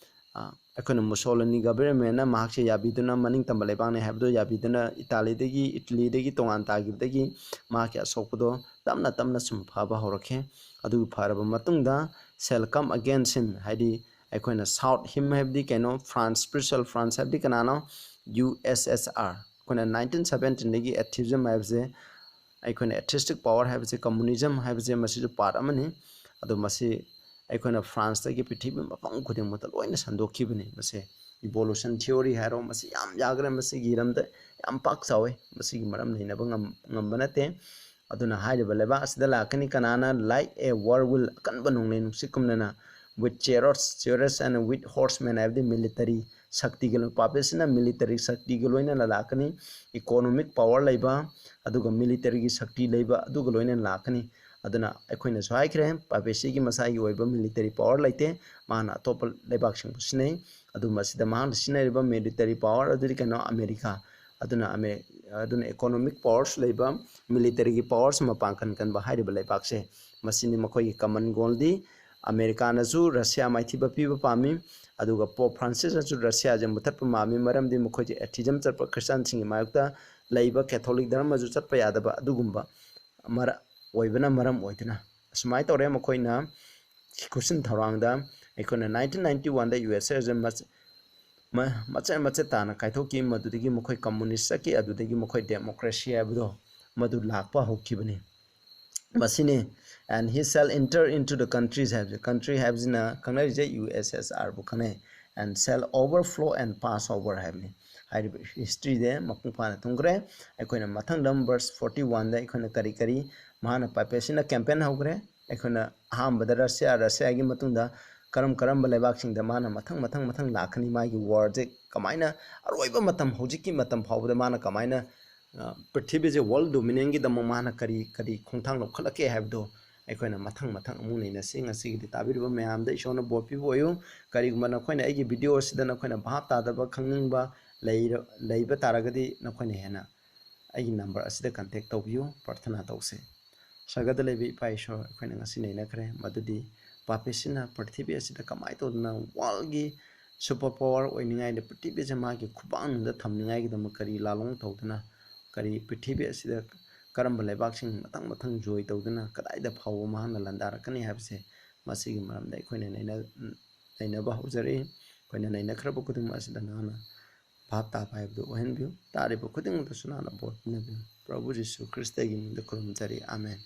ꯑ, ꯑꯩꯈꯣꯏꯅ ꯃꯨꯁꯣꯂꯤꯅꯤ ꯒꯕꯔꯃꯦꯟꯅ ꯃꯍꯥꯛꯁꯦ ꯌꯥꯕꯤꯗꯨꯅ, ꯃꯅꯤꯡ ꯇꯝꯕ ꯂꯩꯕꯥꯛꯅꯤ ꯍꯥꯏꯕꯗꯣ ꯌꯥꯕꯤꯗꯨꯅ, ꯏꯇꯥꯂꯤꯗꯒꯤ, ꯏꯇꯂꯤꯗꯒꯤ ꯇꯣꯉꯥꯟ ꯇꯥꯈꯤꯕꯗꯒꯤ ꯃꯍꯥꯛꯀꯤ ꯑꯁꯣꯛꯄꯗꯣ ꯇꯞꯅ ꯇꯞꯅ ꯁꯨꯝ ꯐꯕ ꯍꯧꯔꯛꯈꯤ꯫ ꯑꯗꯨꯒꯤ ꯐꯔꯕ ꯃꯇꯨꯡꯗ "shall come against him", ꯍꯥꯏꯗꯤ ꯑꯩꯈꯣꯏꯅ south him ꯍꯥꯏꯕꯗꯤ ꯀꯩꯅꯣ, ꯐ꯭ꯔꯥꯟꯁ, spiritual ꯐ꯭ꯔꯥꯟꯁ ꯍꯥꯏꯕꯗꯤ ꯀꯅꯥꯅꯣ? ꯌꯨ ꯑꯦꯁ ꯑꯦꯁ ꯑꯥꯔ꯫ ꯑꯩꯈꯣꯏꯅ nineteen seventeenꯗꯒꯤ atheism ꯍꯥꯏꯕꯁꯦ, ꯑꯩꯈꯣꯏꯅ atheistic power ꯍꯥꯏꯕꯁꯦ, communism ꯍꯥꯏꯕꯁꯦ ꯃꯁꯤꯁꯨ part ꯑꯃꯅꯤ꯫ ꯑꯗꯣ ꯃꯁꯤ ꯑꯩꯈꯣꯏꯅ ꯐ꯭ꯔꯥꯟꯁꯇꯒꯤ ꯄ꯭ꯔꯤꯊꯤꯕꯤ ꯃꯐꯝ ꯈꯨꯗꯤꯡꯃꯛꯇ ꯂꯣꯏꯅ ꯁꯟꯗꯣꯛꯈꯤꯕꯅꯤ꯫ ꯃꯁꯤ evolution theory ꯍꯥꯏꯔꯣ, ꯃꯁꯤ ꯌꯥꯝ ꯌꯥꯈ꯭ꯔꯦ, ꯃꯁꯤꯒꯤ ꯍꯤꯔꯝꯗ ꯌꯥꯝ ꯄꯥꯛ ꯆꯥꯎꯋꯤ, ꯃꯁꯤꯒꯤ ꯃꯔꯝ ꯅꯩꯅꯕ ꯉꯝ-, ꯉꯝꯕ ꯅꯠꯇꯦ꯫ ꯑꯗꯨꯅ ꯍꯥꯏꯔꯤꯕ ꯂꯩꯕꯥꯛ ꯑꯁꯤꯗ ꯂꯥꯛꯀꯅꯤ ꯀꯅꯥꯅ? "Like a whirlwind", ꯑꯀꯟꯕ ꯅꯣꯡꯂꯩ ꯅꯨꯡꯁꯤꯠ ꯀꯨꯝꯅꯅ, "with chariots, chariots and with horsemen", ꯍꯥꯏꯕꯗꯤ military ꯁꯛꯇꯤꯒ ꯂꯣꯏ-, ꯄꯥꯄꯦꯁꯤꯅ military ꯁꯛꯇꯤꯒ ꯂꯣꯏꯅꯅ ꯂꯥꯛꯀꯅꯤ, economic power ꯂꯩꯕ, ꯑꯗꯨꯒ militaryꯒꯤ ꯁꯛꯇꯤ ꯂꯩꯕ, ꯑꯗꯨꯒ ꯂꯣꯏꯅꯅ ꯂꯥꯛꯀꯅꯤ꯫ ꯑꯗꯨꯅ ꯑꯩꯈꯣꯏꯅꯁꯨ ꯍꯥꯏꯈ꯭ꯔꯦ, ꯄꯥꯄꯦꯁꯤꯒꯤ ꯃꯁꯥꯒꯤ ꯑꯣꯏꯕ military power ꯂꯩꯇꯦ, ꯃꯥꯅ ꯑꯇꯣꯞꯄ ꯂꯩꯕꯥꯛꯁꯤꯡꯕꯨ ꯁꯤꯖꯤꯟꯅꯩ꯫ ꯑꯗꯨ ꯃꯁꯤꯗ ꯃꯍꯥꯛꯅ ꯁꯤꯖꯤꯟꯅꯔꯤꯕ military power ꯑꯗꯨꯗꯤ ꯀꯩꯅꯣ? ꯑꯃꯦꯔꯤꯀꯥ꯫ ꯑꯗꯨꯅ ꯑꯃꯦ-, ꯑꯗꯨꯅ economic powerꯁꯨ ꯂꯩꯕ, militaryꯒꯤ powerꯁꯨ ꯃꯄꯥꯡꯒꯜ ꯀꯟꯕ ꯍꯥꯏꯔꯤꯕ ꯂꯩꯕꯥꯛꯁꯦ, ꯃꯁꯤꯅꯤ ꯃꯈꯣꯏꯒꯤ common goalꯗꯤ꯫ ꯑꯃꯦꯔꯤꯀꯥꯅꯁꯨ ꯔꯁꯤꯌꯥ ꯃꯥꯏꯊꯤꯕ ꯄꯤꯕ ꯄꯥꯝꯃꯤ, ꯑꯗꯨꯒ ꯄꯣꯞ ꯐ꯭ꯔꯥꯟꯁꯤꯁꯅꯁꯨ ꯔꯁꯤꯌꯥꯁꯦ ꯃꯨꯊꯠꯄ ꯄꯥꯝꯃꯤ, ꯃꯔꯝꯗꯤ ꯃꯈꯣꯏꯁꯦ atheism ꯆꯠꯄ ꯈ꯭ꯔꯤꯁꯇꯥꯟꯁꯤꯡꯒꯤ ꯃꯥꯌꯣꯛꯇ ꯂꯩꯕ ꯀꯦꯊꯣꯂꯤꯛ ꯙꯔꯃꯁꯨ ꯆꯠꯄ ꯌꯥꯗꯕ ꯑꯗꯨꯒꯨꯝꯕ ꯃꯔ-, ꯑꯣꯏꯕꯅ ꯃꯔꯝ ꯑꯣꯏꯗꯨꯅ ꯑꯁꯨꯃꯥꯏꯅ ꯇꯧꯔꯦ꯫ ꯃꯈꯣꯏꯅ ꯈꯨꯠꯁꯤꯟ ꯊꯧꯔꯥꯡꯗ ꯑꯩꯈꯣꯏꯅ nineteen ninety oneꯗ ꯌꯨ ꯑꯦꯁ ꯑꯦꯁ ꯃꯆ-, ꯃ-, ꯃꯆꯦꯠ ꯃꯆꯦꯠ ꯇꯥꯅ ꯀꯥꯏꯊꯣꯛꯈꯤ꯫ ꯃꯗꯨꯗꯒꯤ ꯃꯈꯣꯏ communist ꯆꯠꯈꯤ, ꯑꯗꯨꯗꯒꯤ ꯃꯈꯣꯏ democracy ꯍꯥꯏꯕꯗꯣ ꯃꯗꯨ ꯂꯥꯛꯄ ꯍꯧꯈꯤꯕꯅꯤ꯫ ꯃꯁꯤꯅꯤ꯫ "And he shall enter into the countries" ꯍꯥꯏꯕꯁꯦ, country ꯍꯥꯏꯕꯁꯤꯅ ꯈꯪꯅꯔꯤꯁꯦ ꯌꯨ ꯑꯦꯁ ꯑꯦꯁ ꯑꯥꯔꯕꯨ ꯈꯪꯅꯩ꯫ and shall overflow and pass over ꯍꯥꯏꯕꯅꯤ꯫ ꯍꯥꯏꯔꯤꯕ historyꯗ ꯃꯄꯨꯡ ꯐꯥꯅ ꯊꯨꯡꯈ꯭ꯔꯦ꯫ ꯑꯩꯈꯣꯏꯅ ꯃꯊꯪꯗ verse forty oneꯗ ꯑꯩꯈꯣꯏꯅ ꯀꯔꯤ ꯀꯔꯤ ꯃꯍꯥꯛꯅ ꯄꯥꯄꯦꯁꯤꯅ campaign ꯍꯧꯈ꯭ꯔꯦ꯫ ꯑꯩꯈꯣꯏꯅ ꯑꯍꯥꯟꯕꯗ ꯔꯁꯤꯌꯥ, ꯔꯁꯤꯌꯥꯒꯤ ꯃꯇꯨꯡꯗ ꯀꯔꯝ ꯀꯔꯝꯕ ꯂꯩꯕꯥꯛꯁꯤꯡꯗ ꯃꯥꯅ ꯃꯊꯪ ꯃꯊꯪ ꯃꯊꯪ ꯂꯥꯛꯀꯅꯤ, ꯃꯥꯒꯤ warꯁꯦ ꯀꯃꯥꯏꯅ ꯑꯔꯣꯏꯕ ꯃꯇꯝ, ꯍꯧꯖꯤꯛꯀꯤ ꯃꯇꯝ ꯐꯥꯎꯕꯗ ꯃꯥꯅ ꯀꯃꯥꯏꯅ, ꯑ, ꯄ꯭ꯔꯤꯊꯤꯕꯤꯁꯦ world dominionꯒꯤꯗꯃꯛ ꯃꯥꯅ ꯀꯔꯤ ꯀꯔꯤ ꯈꯣꯡꯊꯥꯡ ꯂꯧꯈꯠꯂꯛꯀꯦ ꯍꯥꯏꯕꯗꯣ ꯑꯩꯈꯣꯏꯅ ꯃꯊꯪ ꯃꯊꯪ ꯑꯃꯨꯛ ꯅꯩꯅꯁꯤ꯫ ꯉꯁꯤꯒꯤꯗꯤ ꯇꯥꯕꯤꯔꯤꯕ ꯃꯌꯥꯝꯗ ꯏꯁꯣꯔꯅ ꯕꯣꯔ ꯄꯤꯕ ꯑꯣꯏꯌꯨ꯫ ꯀꯔꯤꯒꯨꯝꯕ ꯅꯈꯣꯏꯅ ꯑꯩꯒꯤ video ꯑꯁꯤꯗ ꯅꯈꯣꯏꯅ ꯚꯥꯞ ꯇꯥꯗꯕ, ꯈꯪꯅꯤꯡꯕ ꯂꯩꯔ-, ꯂꯩꯕ ꯇꯥꯔꯒꯗꯤ ꯅꯈꯣꯏꯅ ꯍꯦꯟꯅ ꯑꯩꯒꯤ number ꯑꯁꯤꯗ contact ꯇꯧꯕꯤꯌꯨ꯫ ꯄ꯭ꯔꯥꯔꯊꯅꯥ ꯇꯧꯁꯦ꯫ ꯁꯔꯒꯗ ꯂꯩꯕ ꯏꯄꯥ ꯏꯁꯣꯔ, ꯑꯩꯈꯣꯏꯅ ꯉꯁꯤ ꯅꯩꯅꯈ꯭ꯔꯦ ꯃꯗꯨꯗꯤ ꯄꯥꯄꯤꯁꯤꯅ ꯄ꯭ꯔꯤꯊꯤꯕꯤ ꯑꯁꯤꯗ ꯀꯃꯥꯏꯅ ꯇꯧꯗꯅ worldꯒꯤ super power ꯑꯣꯏꯅꯤꯡꯉꯥꯏꯗ, ꯄ꯭ꯔꯤꯊꯤꯕꯤꯁꯦ ꯃꯥꯒꯤ ꯈꯨꯕꯥꯛꯅꯨꯡꯗ ꯊꯝꯅꯤꯡꯉꯥꯏꯒꯤꯗꯃꯛ ꯀꯔꯤ ꯂꯥꯂꯣꯡ ꯇꯧꯗꯨꯅ, ꯀꯔꯤ ꯄ꯭ꯔꯤꯊꯤꯕꯤ ꯑꯁꯤꯗ ꯀꯔꯝꯕ ꯂꯩꯕꯥꯛꯁꯤꯡ ꯃꯊꯪ ꯃꯊꯪ ꯖꯣꯏ ꯇꯧꯗꯨꯅ ꯀꯗꯥꯏꯗ ꯐꯥꯎꯕ ꯃꯍꯥꯛꯅ ꯂꯥꯟꯗꯥꯔꯛꯀꯅꯤ ꯍꯥꯏꯕꯁꯦ, ꯃꯁꯤꯒꯤ ꯃꯔꯝꯗ ꯑꯩꯈꯣꯏꯅ ꯅꯩꯅ-, ꯅꯩꯅꯕ ꯍꯧꯖꯔꯛꯏ꯫ ꯑꯩꯈꯣꯏꯅ ꯅꯩꯅꯈ꯭ꯔꯕ ꯈꯨꯗꯤꯡꯃꯛ ꯑꯁꯤꯗ ꯅꯍꯥꯛꯅ ꯚꯥꯞ ꯇꯥꯕ ꯍꯥꯏꯕꯗꯨ ꯑꯣꯏꯍꯟꯕꯤꯌꯨ꯫ ꯇꯥꯔꯤꯕ ꯈꯨꯗꯤꯡꯃꯛꯇꯁꯨ ꯅꯍꯥꯛꯅ ꯕꯣꯔ ꯄꯤꯅꯕꯤꯌꯨ꯫ ꯄ꯭ꯔꯚꯨ ꯖꯤꯁꯨ ꯈ꯭ꯔꯤꯁꯇꯒꯤ ꯃꯤꯡꯗ ꯈꯨꯔꯨꯝꯖꯔꯤ꯫ ꯑꯥꯃꯦꯟ꯫